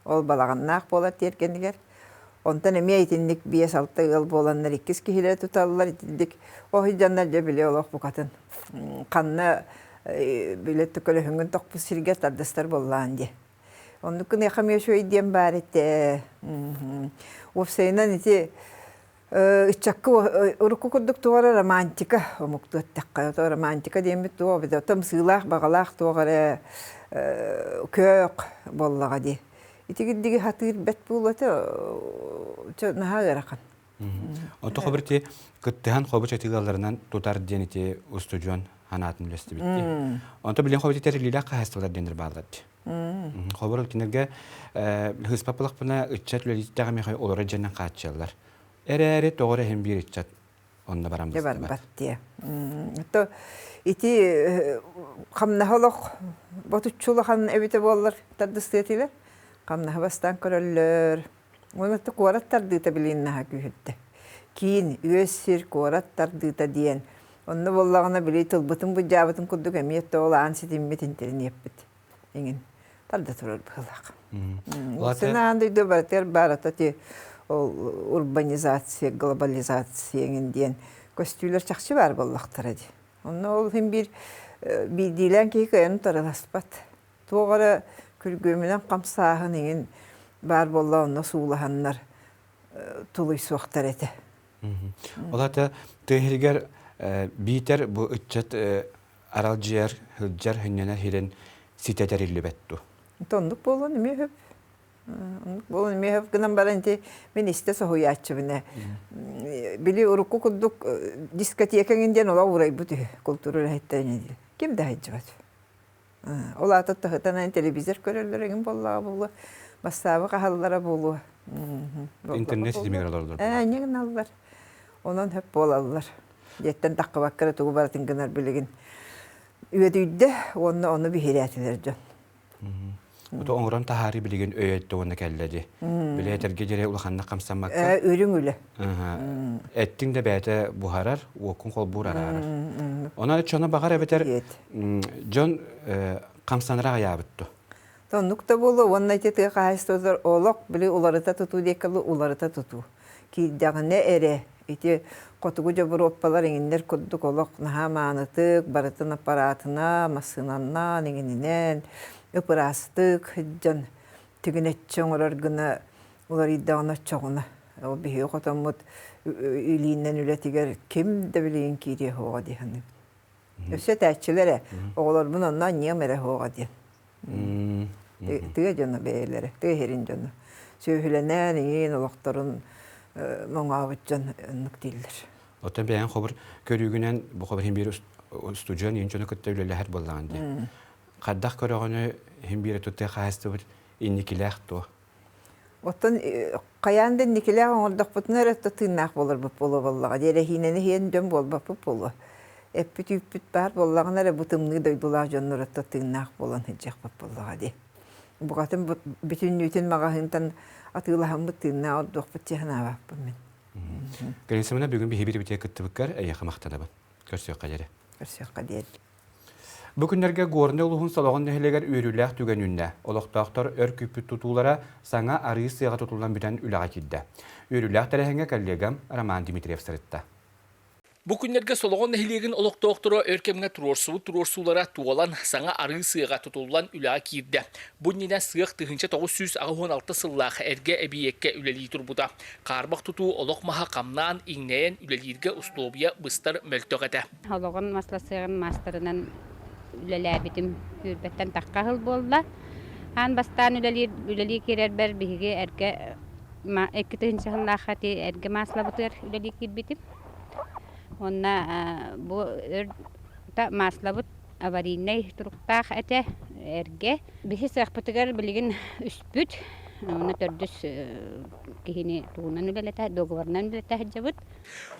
Ол балаҕаннаах буолар тиэргэнигэр. Онтон эмиэ итинник биэс-алта ыал буоланнар иккис киһилэри туталлар. Итинник оһуйданнар дьэ били олох букатын ханна били көлөһүҥҥүн тохпут сиргэ тардыстар буоллаҕын дии. Оннук гыныахха эмиэ үчүгэй диэн баар этэ. Уопсайынан ити ыччакка урукку курдук туох эрэ романтика омуктуу эттэххэ то романтика диэммит туох эбитэ ымсыылаах баҕалаах туох эрэ көөх буоллаҕа дии итигирдиги сатыыр бэт буолуо этэ наһаа ыарахан. Онто хобур ити кыттыһан хобу чатыылаларынан тутар диэн ити устудьуон ханаатын үлэстибит дии. Онто билин хобу тэриллиилээх хаһаайыстыбалар диэннэр бааллар дии. Хобур кинилэргэ хыыспаппылахпына ыччат үлэлииттэҕэ миэхэ олоро дьэнэн хааччыаллар. Эрээри тоҕо эрэ иһин биир ыччат онно баран быстыбат. Барбат диэ. То ити хамнаһа олох ботуччу улахан эбитэ буоллар тардыстыа этилэр. Хамнаһы бастаан көрөллөр. Уонна куорат тардыыта билигин наһаа күүһүрдэ. Киин, үөс сир, куорат тардыыта диэн. Онно буоллаҕына били тылбытын былдьаабытын курдук эмиэ ол аан ситиммит интэриниэппит иҥин тарда турар быһыылаах. Сынаан дойду барытыгар баар ата ти ол урбанизация, глобализация иҥин диэн көстүүлэр чахчы баар буоллахтара дии. Онно ол иһин биир биирдиилээн киһи кыайан утарыласпат. Туох эрэ күргүөмүнэн хамсааһын иҥин баар буолла онно суулаһаннар тулуйсуохтар этэ. Ол ата тыа иһигэр биитэр бу ыччат аралдьыйар, сылдьар, хынньанар сирин ситэ тэриллибэт дуо? Оннук буолуон эмиэ сөп. Оннук буолуон эмиэ сөп гынан баран ити мин истэ соһуйааччыбын ээ. Били урукку курдук дискотека эҥин диэн олох уурайбыт үһү култуура үлэһиттэрин Ким да сылдьыбат. Ол аата таһытан телевизор көрөллөр эҥин буоллаҕа буолуо, бассаабы хаһаллара буолуо. Интернет ситимигэр олороллор. Ээ, инньэ гыналлар. Онон сөп буолаллар. Дьиэттэн таххыбакка эрэ тугу барытын гынар билигин үөдүйдэ уонна ону биһирээтилэр дьон. Ото оҥорон таһаарыы билигин өйөттө уонна кэллэ дии. Били этэргэ диэри улаханнык хамсаммакка. Үрүҥ үлэ. Эттиҥ да бэйэтэ буһарар, уоккун холбуур араарар. Онон чоно баҕар эбэтэр дьон хамсанара аҕыйаабыт дуо? Оннук да буолуо уонна ити тыа хаһаайыстыбатыгар олох били уларыта тутуу диэки уларыта тутуу. Киирдэҕинэ эрэ ити хотугу дьобуруоппалар иҥиннэр курдук олох наһаа маанытык, барытын аппараатынан, массыынанан, иҥининэн ып-ыраастык сылдьан тигинэччи оҥорор гына уларыйдаҕына оччоҕуна ол биһиги хотоммут илиинэн үлэтигэр ким да билигин киириэ суоҕа дии саныыбын. Өссө этээччилэр ээ, оҕолорбун онно анньыам эрэ суоҕа диэн. Тыа дьоно бэйэлэрэ, тыа сирин дьоно. Сүөһүлэнэн, иҥин олохторун моҥообут дьон оннук дииллэр. Оттон бэйэҥ хобур көрүүгүнэн бу хобур иһин биир устудьуон иин дьону кытта үлэлэһэр буоллаҕын дии. Хайдах көрөҕүнү иһин биир тыа хаһаайыстыбыт инникилээх дуо? Оттон хайаан да инникилээх оҥордохпутуна эрэ тыыннаах буоларбыт буолуо буоллаҕа дии. Эрэһиинэни иһэн дьон буолбаппыт буолуо. Эппит-үүппүт баар буоллаҕына эрэ бу тымныы дойдулаах дьоннор отто тыыннаах буолан сылдьыахпыт буоллаҕа дии. Букатын бүтүннүүтүн маҕаһыынтан атыылаһаммыт тыыннаах ордуохпут дии санаабаппын мин. Галина бүгүн биһиги бирибитигэр кыттыбыккар эйиэхэ махтанабын. Көрсүөххэ диэри. Көрсүөххэ диэри. Бу күннэргэ Горнай улууһун Солоҕон нэһилиэгэр үөрүүлээх түгэн үүннэ. Олохтоохтор өр күүппүт тутуулара саҥа арыы сыаҕа тутуллан бүтэн үлэҕэ киирдэ. Үөрүүлээх тэрээһиҥҥэ коллегам Роман Дмитриев сырытта. Бу күннэргэ Солоҕон нэһилиэгин олохтоохторо өр кэмҥэ туруорсубут туруорсуулара туолан, саҥа арыы сыаҕа тутуллан үлэҕэ киирдэ. Бу иннинэ сыах 1986 сыллаах эргэ эбийиэккэ үлэлии турбута. Хаарбах тутуу олох маһа хамнаан, иҥнэйэн үлэлииргэ услуобуйа быстар мөлтөх этэ. Олоҕун масласыаҕын маастарынан үлэлээбитим сүүрбэттэн тахха сыл буолла. Аан бастаан үлэлиир үлэлии киирэрбэр биһиги эргэ 2 сыллаахха ити эргэ маслабытыгар үлэлии киирбитим. Уонна бу өр маслабыт аварийнай туруктаах этэ эргэ. Биһи сыахпытыгар билигин үспүт, уонна төрдүс киһини тугунан үлэлэтэ, договорынан үлэлэтэ сылдьабыт.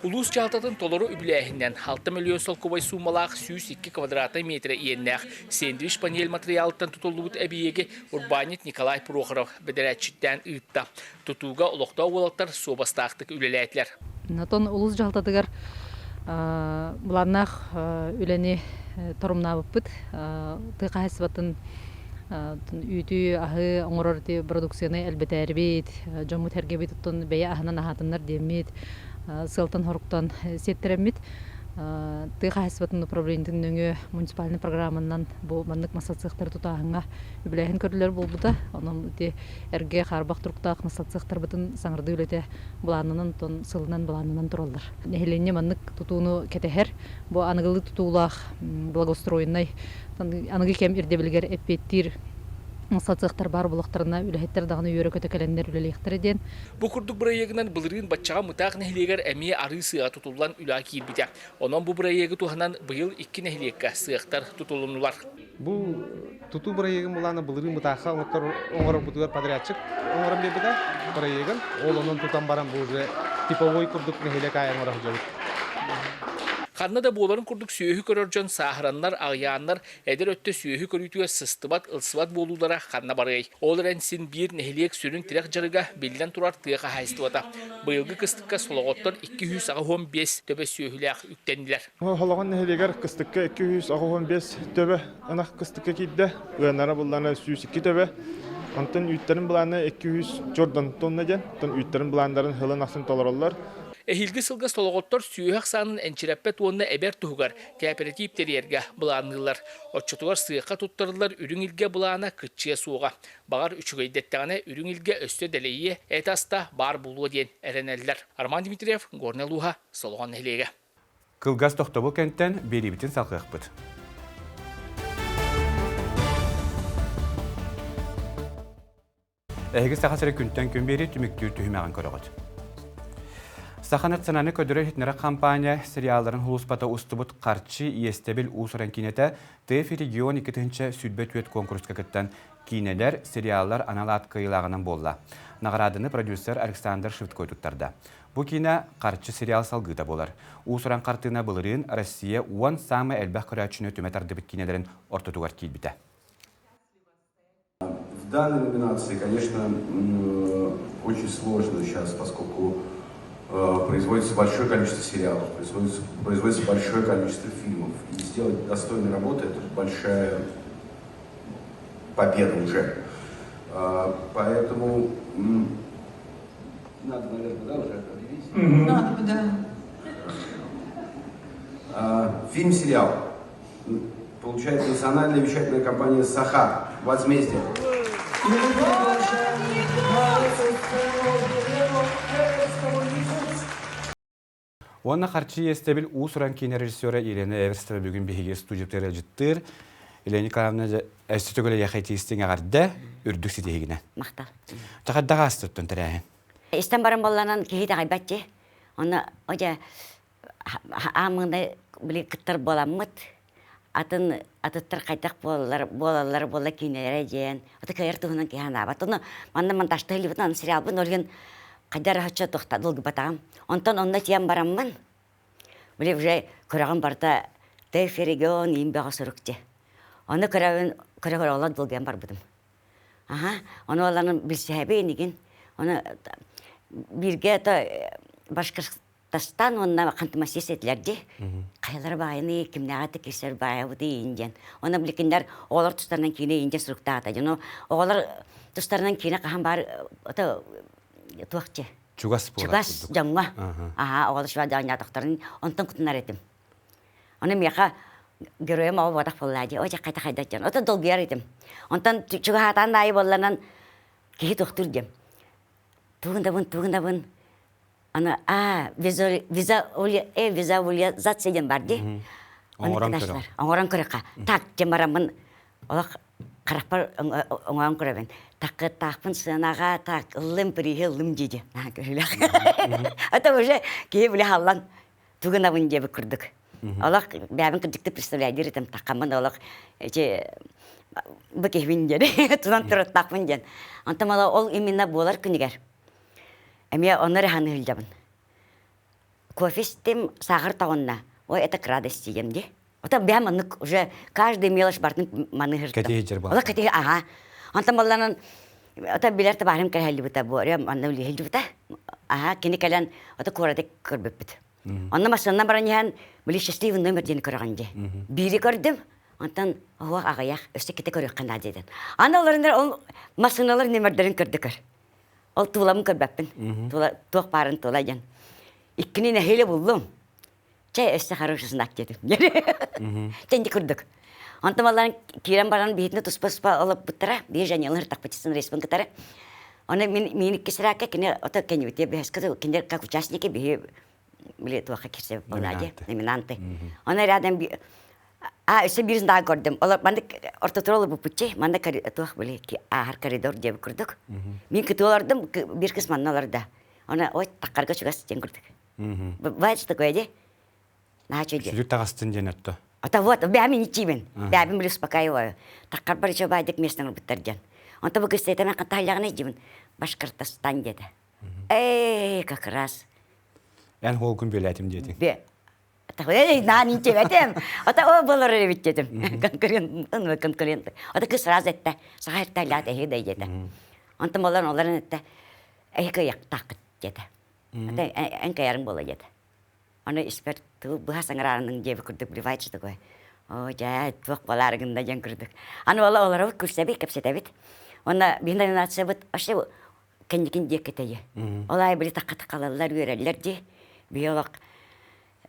Улуус дьаһалтатын толору үбүлээһининэн 6 миллион солкуобай суумалаах 102 квадратнай метрэ иэннээх сэндвич панель матырыйаалыттан тутуллубут эбийиэги урбаанньыт Николай Прохоров бэдэрээтчиттээн ыытта. Тутууга олохтоох уолаттар суобастаахтык үлэлээтилэр. Онтон улуус дьаһалтатыгар былааннаах үлэни торумнаабыппыт. Тыа хаһаайыстыбатын үүтү, аһы оҥорор ити продукцияны элбэтээрибит, дьоммут-сэргэбит оттон бэйэ аһынан аһаатыннар диэммит, сыалтан-соруктан сиэттэрэммит тыа хаһаайыстыбатын управлениетын нөҥүө муниципальнай программанан бу маннык массацыахтары тутааһыҥҥа үбүлээһин көрүллэр буолбута. Онон ити эргэ хаарбах туруктаах массацыахтарбытын саҥардыы үлэтэ былааннанан оттон сылынан былааннанан тураллар. Нэһилиэнньэ маннык тутууну кэтэһэр. Бу аныгылыы тутуулаах благоустроеннай аныгы кэм ирдэбилигэр эппиэттиир сацыахтар баар буоллахтарына үлэһиттэр даҕаны үөрэ-көтө кэлэннэр үлэлиэхтэрэ диэн. Бу курдук бырайыагынан былырыын баччаҕа Мытаах нэһилиэгэр эмиэ арыы сыаҕа тутуллан үлэҕэ киирбитэ. Онон бу бырайыагы туһанан быйыл икки нэһилиэккэ сыахтар тутулуннулар. Бу тутуу бырайыагын былаана былырыын Мытаахха оҥорорбутугар подрядчик оҥорон биэрбитэ бырайыагын. Ол онон тутан баран бу уже типовой курдук нэһилиэк аайы оҥоро сылдьабыт. Ханна да буоларын курдук сүөһү көрөр дьон сааһыраннар, аҕыйааннар, эдэр өттө сүөһү көрүүтүгэр сыстыбат, ылсыбат буолуулара ханна барыай? Ол эрэн син биир нэһилиэк сүрүн тирэх дьарыга биллэн турар тыа хаһаайыстыбата. Быйылгы кыстыкка Солоҕоттон 285 төбө сүөһүлээх үктэннилэр. Холоҕон нэһилиэгэр кыстыкка 285 төбө ынах кыстыкка киирдэ. Ыанара былаана 102 төбө. Онтон үүттэрин былаана 200 чордон тонна диэн. Онтон үүттэрин былааннарын сылын ахсын толороллор. Эһиилги сылга солоҕоттор сүөһү ахсаанын энчирэппэт уонна эбэр туһугар кээпэрэтиип тэрийэргэ былаанныыллар. Оччотугар сыахха туттарыллар үрүҥ илгэ былаана кыччыа суоҕа. Баҕар, үчүгэйдэттэҕинэ үрүҥ илгэ өссө дэлэйиэ, эт аста баар буолуо диэн эрэнэллэр. Роман Дмитриев, Горнай улууһа, Солоҕон нэһилиэгэ. Кылгас тохтобул кэнтэн биэриибитин салҕыахпыт. Эһиги Саха сирэ күнтэн күн биэрии түмүктүүр түһүмэҕин көрөҕүт. Саха национальнай көрдөрөр-иһитиннэрэр компания сериалларын сулууспата устубут Харчы иэстэбил уус-уран киинэтэ ТФ регион 2024 куонкуруска кыттан киинэлэр, сериаллар анал аат кыайыылааҕынан буолла. Наҕарааданы продюсер Александр Швыдкой туттарда. Бу киинэ Харчы сериал салгыыта буолар. Уус-уран хартыына былырыын Россия уон саамай элбэх көрөөччүнү түмэ тардыбыт киинэлэрин ортотугар киирбитэ. В данной номинации, конечно, очень сложно сейчас, поскольку производится большое количество сериалов, производится, производится большое количество фильмов. И сделать достойную работу – это большая победа уже. Поэтому надо, наверное, да, уже объявить? Надо, да. Фильм-сериал получает национальная вещательная компания «Саха». Возмездие. Уонна харчы иэстэбил уус-уран киинэ режиссера Елена Эверстова бүгүн биһиги студиябытыгар ыалдьыттыыр. Елена Николаевна өссө төгүл эйиэхэ итиистиҥ эҕэрдэ, үрдүк ситиһигинэн. Махтал. Чахайдаах аастыттан тэрээһин. Истэн баран болланан киһи итэҕэйбэт дии. Онно одьа ааммыгына били кыттар буоламмыт. атын атыттар хайдах буолаллар буолаллар буолла киинэлэрэ диэн аты кыайар туһунан киһи санаабат. Ону манна монтажта илибит аны сериалбын ол иһин хайдах эрэ оччо туохта долгуйбатаҕым. Онтон онно тиийэн бараммын били уже көрөҕүн барыта ТФ регион иин бөҕө сурук дьэ. Ону көрөбүн көрө-көрө олох долгуйан барбытым. Аха, ону олорон билсиһэби инигин. Ону бииргэ это Башкортостан уонна Ханты-Мансийск этилэр дии. Хайалара баайыный, кимнээҕэ да кирсэр баайабытый иин диэн. Онно биликиннэр оҕолор тустарынан киинэ иин диэн суруктаата. Дьону оҕолор тустарынан киинэ хаһан баар это туох дьэ? Чугас буолар Чугас дьоҥҥо. Аха, оҕолор чугас дьоҥньоотохторун онтон кутунар этим. Ону миэхэ геройум оҕо буотах буоллаа дии. Ой, хайда хайда диэн. Ото долгуйар этим. Онтон чугаһаатаан аайы буолланан киһи тохтуур диэм. Тугун тугун дабын. Аны а визуализация диэн бар дии. Оҥорон көрө. Оҥорон көрөххө. Так диэн бараммын олох харахпар оҥорон көрөбүн. Таккыттаахпын сыанаҕа так ыллым приһи ыллым дии дии. Наһаа көрүлэх. Это уже киһи биле халлан тугунабын диэбит курдук. Олох бэйэбин кырдьыкты представляйдыыр этим таххаммын олох эти бу киһибин диэн тунан тураттаахпын диэн. Онтон ол именно буолар күнүгэр эмиэ онно эрэ ханыһылдьабын. Кофе истим, сахар тоҕунна. Ой, это к радости диэм дии. Ото бэйэм маннык уже каждый мелочь бартын маныһыртым. Кэтиһи Олох кэтиһи, ага. Онтон балланан ото билэр табаарым кэлһэллибитэ буорем манна үлэһэллибитэ. Аха, кини кэлэн ото куораты көрбүппүт. Онно массыынанан баран иһэн били счастливый номер диэн көрөҕүн дии. Биири көрдүм, онтон оһуох аҕыйах, өссө ките көрүөххэ наада диэн. Аны олоруннар ол массыыналар номердарын көрдө көр. Ол туулабын көрбөппүн. Тула туох баарын тула диэн. Иккини нэһиилэ буллум. Чэ, өссө хороший знак диэтим. Чэ, инди курдук. Онтон баллан киирэн баран биһитини туспа-туспа олоппуттара. Биир Жанилын ыртахпытысын респин кытары. Оны мин мин иккисирээккэ кини ото кенибите бэһэскэ кинилэр как участники биһи били туохха кирсэ буолаа номинанты. Оны рядом а өссө биир знак көрдүм. Олор маннык ортотура олорбуппутчи, манна туох били ааһар коридор диэбит курдук. Мин кытыы олордум, биир кыс манна олордо. Оны ой таккарга чугас диэн курдук. Бывает что такое, ди? Наачу ди. Сүлүк таҕастын диэн өттө. Ата вот, бэйэм иничиибин. Бэйэбин били успокаиваю. Таккарбар еще байдык местен ылбыттар диэн. Онто бу кыс этэмэн хантаһаллаҕына дьибин Башкортостан диэтэ. Эй, как раз. Эн холкун бүөлээтим диэтиҥ. Бе. Эй, наан инчебетем. Ата о болор эбит дедим. Конкурент, конкурент. Ата кыз сразу этте. Саха эртэллэт эһи да диэтэ. Онтон болар оларын этте. Эһи кыйактаакыт диэтэ. Ата эн кайарың бола диэтэ. Аны испэр тыл быһа саҥараарының диэби курдук бывает что такое. О, дьэ, туох балаарыгын да диэн курдук. Аны ола олоробут, күлсэбит, кэпсэтэбит. Онно биһин номинациябыт вообще кэнникин диэки тэйэ. Ол аайы били такка такалаллар, үөрэллэр дии. Биһи олох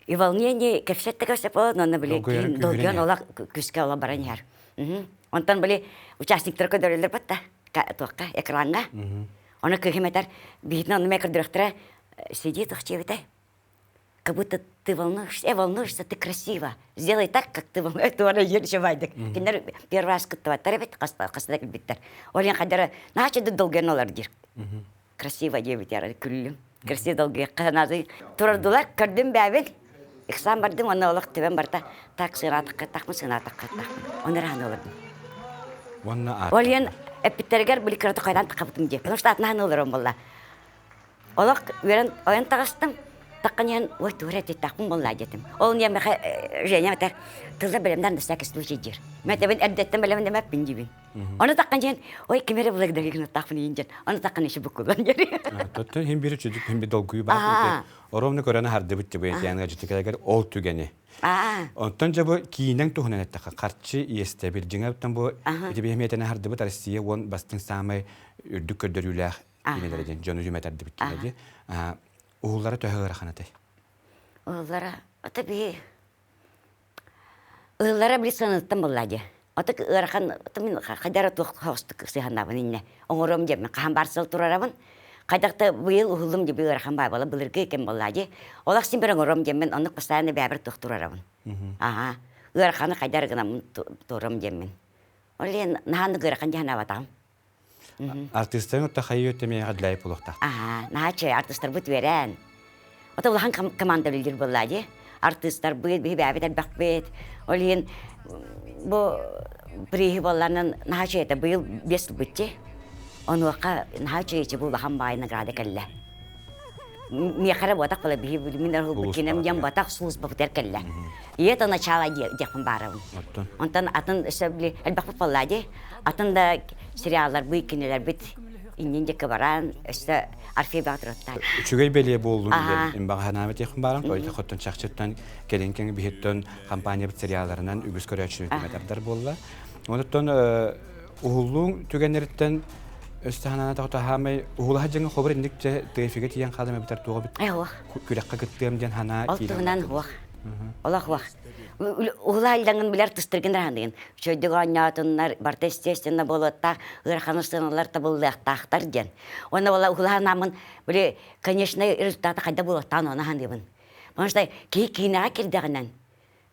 и волнение кэпсэт да кэпсэп онно били долгуйан олох күскэ олох баран иһэр. Онтон били участниктар көрдөрөллөр батта туохха экраҥҥа. Ону кыһым этэр биһитин онну мэ көрдөрөхтөрө сидит охчебите как будто ты волнуешься, волнуешься, ты красиво. Сделай так, как ты волнуешься. Туора еще байдык. Кинилэр первый раз кыттыбаттар эбит, хаста кэлбиттэр. Ол иһин хадара наача долгуйан олор диир. Красиво диэбит яра күллүм. Красиво долгуйахха санааты турардылар, көрдүм бэбин. Иксаан бардым, онно олох түбэн барта. Так сыраатыкка тахмын, сынаатыкка тахмын. Оны рахан олордум. Уонна Ол иһин эппиттэригэр били кыраты хайдан тахабытым диye. Потому что атнахан олорон болла. Олох үөрэн ойон таҕыстым. Таххан иһэн ой туора этиттаахпын буоллаа диэтим. Ол иһин миэхэ Женя этэр тылла бэлэмнэн на всякий случай диир. Мен этэбин эрдэттэн бэлэмнэмэппин диибин. Ону таххан иһэн ой ким эрэ благодари гынаттаахпын иһин диэн. Ону таххан еще буккулан диэр. Тоттон хин бири чүдүк хин би долгуйу баар Оромну көрөн хардыбыт дьыбы этиэн ыалдьытыгар ол түгэни. Онтон дьэ бу киинэҥ туһунан эттэххэ, харчы иэстэбил. Дьиҥэ бу ити биһимиэтэн хардыбыт Россия уон бастыҥ саамай үрдүк көрдөрүүлээх киинэлэрэ диэн дьону түмэтэрдибит киинэ дии. Уһуллара төһө ыарахан этэй? Уһуллара ата биһи ыһыллара били сыаныттан буолла дии. Ата ыарахан ата мин хайдара туох хоостук сыһаннабын инне. Оҥоруом диэммин хаһан баар сыл турарабын. Хайдах да быйыл уһуллум дии ыарахан баа буола былыргы кэм буолла дии. Олох син бир оҥоруом диэммин оннук постоянно бэбэр туох турарабын. Аха. Ыараханы хайдар гынаммын туорам диэммин. Ол иһин наһааннык ыарахан дии санаабатаҕым. Артыыстарын отто хайыы өттө миэхэ длай буолуохтаах. Аха, наһаа чэй, артыыстарбыт үөрэн. Ото улахан команда үлэлиир буолла дии. Артыыстарбыт, биһи бэйэбит элбэхпит. Ол иһин Бу приһи болларынан наһаа үчүгэй этэ. Быйыл бес ылбытчы. Онуоха наһаа үчүгэй бу улахан баай награда кэллэ. Миэхэ эрэ буотах була биһи мин ылбыт кинем диэн батах служба бутер кэллэ. И это начало диэхпин баарабын. Онтон атын өссө били элбэхпит буолла дии. Атын да сериалларбыт, кинилэрбит иннин диэки баран өссө Орфей Баатыраттаах. Үчүгэй бэлиэ буоллун диэн имбаҕаһанаабыт диэхпин баарам. Той хоттон чахчыттан кэлин кэҥи биһиттэн компаниябыт сериалларынан үгүс көрөөччүнү түмэтэрдэр буолла. Онуттан уһуллууҥ түгэннэриттэн өссө ханаана тоҕо уһулаһа дьаҥа хобор инник дьэ тыафига тиийэн хаалым эбэтэр туоҕа бит күрэххэ кыттыам диэн ханаа Ол туһунан хуох. Олох хуох. Уһулаа илдаҥын билэр тыстыргын раһаныгын. Үчүгэйдик оонньоотуннар, барыта естественно буолуоттаах, ыарахан сыаналар табыллыахтаахтар диэн. Уонна буола уһулаа наамын били конечный результата хайда буолуохтаан оны ханыыбын. Потому что киһи киинэҕэ кирдэҕинэн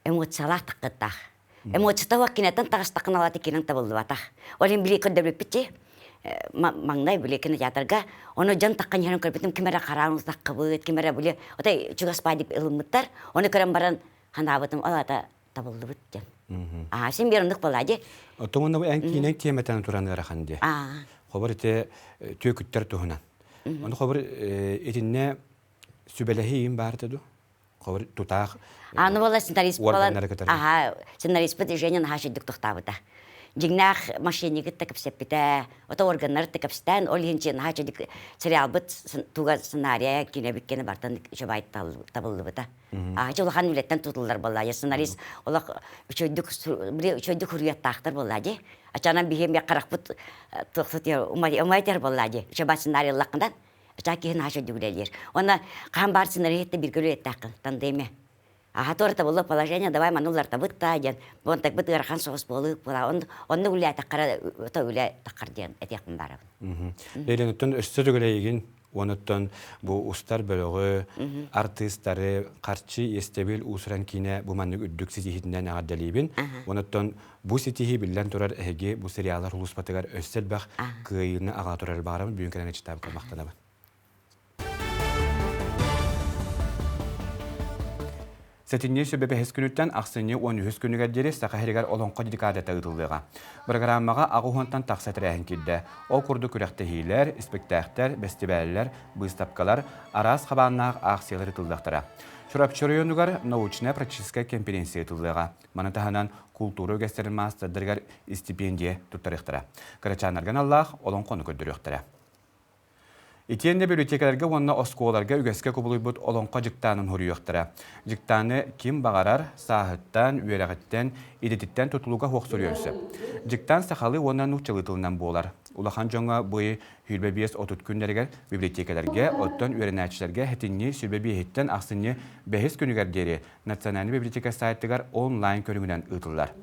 эмоциялаах таххыттаах. Эмоцията уох кинэттэн таҕыстаххына алаты кинең табыллыбатах. Ол иһин били көрдөрбүппүт маҥнай били кинотеатрга ону дьон таххан иһэн көрбүтүм ким эрэ хараан таххыбыт, ким эрэ били отой чугас баа деп ылыммыттар. Ону көрөн баран ханаабытым ол ата табыллыбыт диэн. Аа, син биир оннук буолаа дии. Оттон онно эн киинэҥ тиэмэтэн туран ыарахан дии. Хобор ити түөкүттэр туһунан. Ону хобор итиннэ сүбэлэһиим баар ду? Хобор тутаах Аны буола сценарист буолан, аха, сценариспыт Женя наһаа үчүгдүк тохтаабыта. Дьиҥнээх мошеннигы да кэпсэппитэ, ото органнары да кэпсээн, ол иһин наһаа үчүгдүк сериалбыт туга сценария кинэбит кene бартан үчүгэй табыллыбыта. Аачы улахан үлэттэн тутуллар буолла. Сценарист олох үчүгдүк үчүгдүк хуруйаттаахтар буолла дии. Ачанан биһиэм харахпыт туохсут умайтер буолла дии. Үчүгэй сценарий ыллаххынан Ачаа киһи наһаа үчүгдүк үлэлиир. Уонна хаһан баар сценариһитте бирге үлэлиэттээххин тандеме. Аха туора табылла положение давай маны улартабыт та диэн бу онтакбыт ыарахан соҕус буолуу була онно үлээтэххэрэ ото үлэ таххар диэн этиэхпин баарабын. Лейлен өссө төгүлэйигин онуттан бу устар бөлөҕү, артыыстары, харчы иэстэбил уусуран киинэ бу маннык үрдүк ситиһиитинэн эҕэрдэлиибин. Онуттан бу ситиһии биллэн турар эһиги бу сериаллар улууспатыгар өссө элбэх кыайыыны аҕала турар баҕарабын бүгүн кэлэн ыччатаабыкка махтанабын. Сэтинньи сүбэ бэһис күнүттэн ахсынньы 13 күнүгэр диэри Саха сиригэр Олоҥхо декадата ыытыллыаҕа. Бырагырааммаҕа аҕыс уонтан тахса тэрээһин киирдэ. Ол курдук күрэхтэһиилэр, испиктээхтэр, бэстибээллэр, быыстапкалар, араас хабааннаах аахсыйалар ыытыллыахтара. Чурапчы оройуонугар научнай-практическай конференция ыытыллыаҕа. Маны таһынан култуура үгэстэрин маастардарыгар истипиэндийэ туттарыахтара. Кырачааннарга аналлаах олоҥхону көрдөрүөхтэрэ. Итиэннэ библиотекаларга уонна оскуолаларга үгэскэ кубулуйбут олоҥхо дьыктаанын хоруйуохтара. Дьыктааны ким баҕарар сааһыттан, үөрэҕиттэн, идэтиттэн тутулуга суох суруйуон сөп. Дьыктаан сахалыы уонна нууччалыы тылынан буолар. Улахан дьоҥҥо бу ый 25-30 күннэригэр библиотекаларга, оттон үөрэнээччилэргэ сэтинньи сүбэ биэһиттэн ахсынньы бэһис күнүгэр диэри Национальнай библиотека сайтыгар онлайн көрүҥүнэн ыытыллар.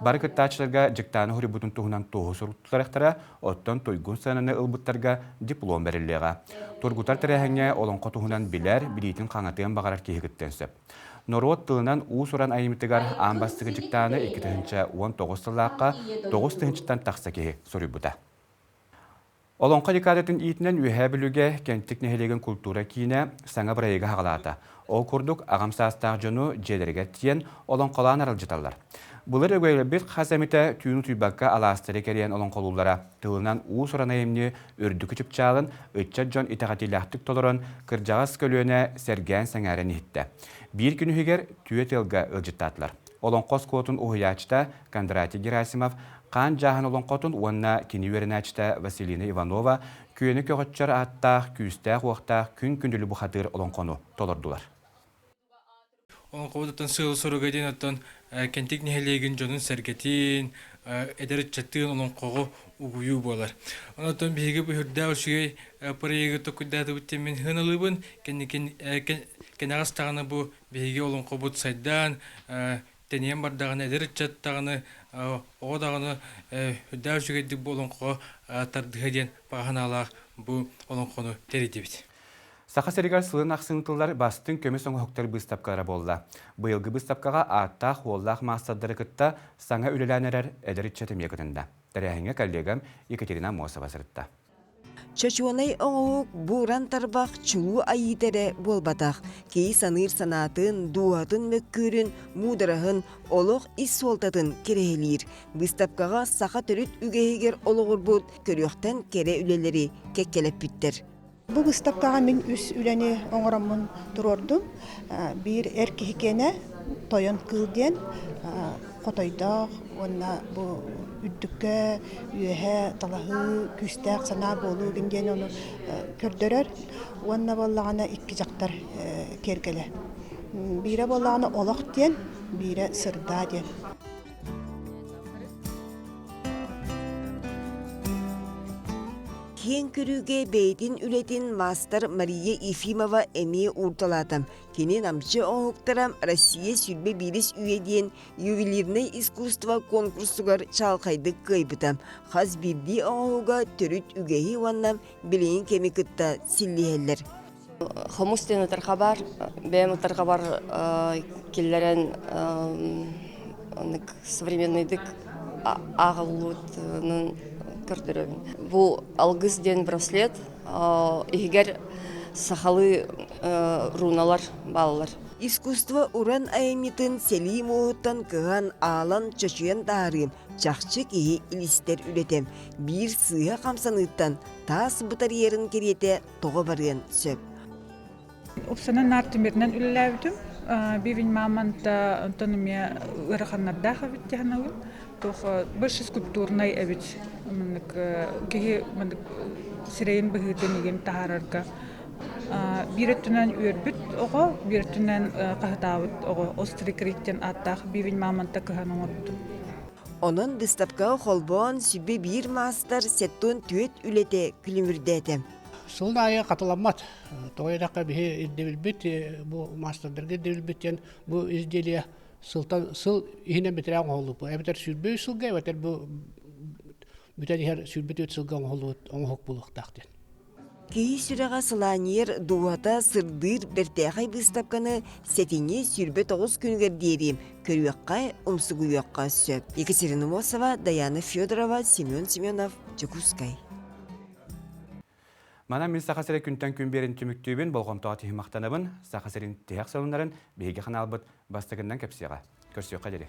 Бары кыттааччыларга дьыктааны хоруйбутун туһунан туоһу суруктарыахтара, оттон туйгун сыананы ылбыттарга диплом бэриллиэҕэ. Тургутар тэрээһиҥҥэ олоҥхо туһунан билэр, билиитин хаҥатыан баҕарар киһи кыттыан сөп. Норуот тылынан уус-уран айымньытыгар аан бастакы дьыктааны 2019 сыллаахха 9 тыһыынчаттан тахса киһи суруйбута. Олоҥхо декадатын иитинэн Үөһээ Бүлүүгэ Кэнтик нэһилиэгин култуура киинэ саҥа бырайыагы аҕалаата. Ол курдук, аҕам саастаах дьону дьиэлэригэр тиийэн олоҥхолоон аралдьыталлар. Былыр өбүгэлэрбит хас эмитэ түүн утуйбакка алаастары кэрийэн олоҥхолууллара. Тылынан уус-уран айымньы үрдүкү чыпчаалын ыччат дьон итэҕэтиилээхтик толорон, кырдьаҕас көлүөнэ сэргээн-сэҥээрэн иһиттэ. Биир күн иһигэр түөрт ыалга ыалдьыттаатылар. Олоҥхо оскуолатын уһуйааччыта Кондратий Герасимов Хаан Дьааһын олоҥхотун уонна кини үөрэнээччитэ Василина Иванова Күөнү көҕөччөр ааттаах, күүстээх-уохтаах күн күндүлү бухатыыр олоҥхону толордулар. Олоҥхобут сыал-соруга диэн оттон Кэнтик нэһилиэгин дьонун-сэргэтин, эдэр ыччаттыын олоҥхоҕо угуйуу буолар. Онон биһиги бу үрдээх үчүгэй проегы токуйдаатыбыт диэн мин сыаналыыбын. Кэнэҕэс даҕаны бу биһиги олоҥхобут сайдаан, тэнийэн бардаҕына эдэр ыччат даҕаны, оҕо даҕаны үрдээх үчүгэйдик бу олоҥхоҕо тардыһа диэн баҕа санаалаах бу олоҥхону тэрийдибит. Саха сиригэр сылын ахсын ыытыллар бастыҥ көмүс оҥоһуктар быыстапкалара буолла. Быйылгы быыстапкаҕа ааттаах-уоллаах маастардары кытта саҥа үлэлээн эрэр эдэр ыччат эмиэ кытынна. Тэрээһиҥҥэ коллегам Екатерина Аммосова сырытта. Чочуонай оҥоһук бууран тарбах чулуу айыыта эрэ буолбатах. Киһи саныыр санаатын, дууһатын мөккүөрүн, муудараһын, олох ис суолтатын кэрэһилиир. Быыстапкаҕа саха төрүт үгэһигэр олоҕурбут көрүөхтэн кэрэ үлэлэри кэккэлэппиттэр. Бу быыстапкаҕа мин үс үлэни оҥороммун туруордум. Биир эр киһи киэнэ Тойон кыыл диэн хотойдоох уонна бу үрдүккэ үөһэ талаһыы күүстээх санаа буолуу диэн ону көрдөрөр. Уонна буоллаҕына икки дьахтар киэргэлэ. Биирэ буоллаҕына олох диэн, биирэ сырдаа диэн. Киэҥ көрүүгэ бэйэтин үлэтин маастар Мария Ефимова эмиэ уурталаата. Кини намчы оҥоһуктара Россия сүүрбэ биирис үйэ диэн ювелирнай искусство конкурсугар чаҕылхайдык кыайбыта. Хас биирдии оҥоһуга төрүт үгэһи уонна билигин кэми кытта силлиһэллэр. Хомус диэн ытырҕа баар. Бэйэм ытырҕабар киллэрэн современныйдык ааҕыллыбытын көрдөрөбүн. Бу алгыс диэн браслет иһигэр сахалыы руналар бааллар. Искусство уран айымньытын сэлии муоһуттан кыһан, аалан, чочуйан таһаарыы чахчы киһи илистэр үлэтэ. Биир сыыһа хамсаныыттан таас бытарыйарын кэриэтэ тоҕо барыан сөп. Упсанан наар тимиринэн үлэлээбитим. Бивень мамонта онтон эмиэ ыараханнардаах эбит дии Туох больше скульптурнай эбит. Маннык киһи маннык сирэйин быһыытын игин таһаарарга биир өттүнэн үөрбүт оҕо, биир өттүнэн хаһытаабыт оҕо острый крик диэн ааттаах бивень мамонта кыһан оҥорбутум. Онон быыстапкаҕа холбоон сүбэ биир маастар сеттон түөрт үлэтэ күлүмүрдээтэ. Сылын аайы хатыламмат. Тоҕо диэтэххэ биһи ирдэбилбит бу маастардарга ирдэбилбит диэн бу изделие сылтан сыл иһинэн бэтэрээ оҥоһуллубут. Эбэтэр 23 сылга, эбэтэр бу бүтэн иһэр 24 сылга оҥоһуллубут оҥоһук буолуохтаах диэн. Киһи сүрэҕэ сылаанньыйар дууһата сырдыыр бэртээхэй быыстапканы сэтинньи 29 күнүгэр диэри көрүөххэ, умсугуйуохха сөп. Екатерина Мосова, Даяна Федорова, Семен Семенов, Дьокуускай. Манан мин Саха сирэ күнтэн күн биэрин түмүктүүбүн, болҕомтоҕо тиһи махтанабын. Саха сирин тиһэх сонуннарын биһиги ханаалбыт бастакыннан кэпсиэҕэ. Көрсүөххэ диэри.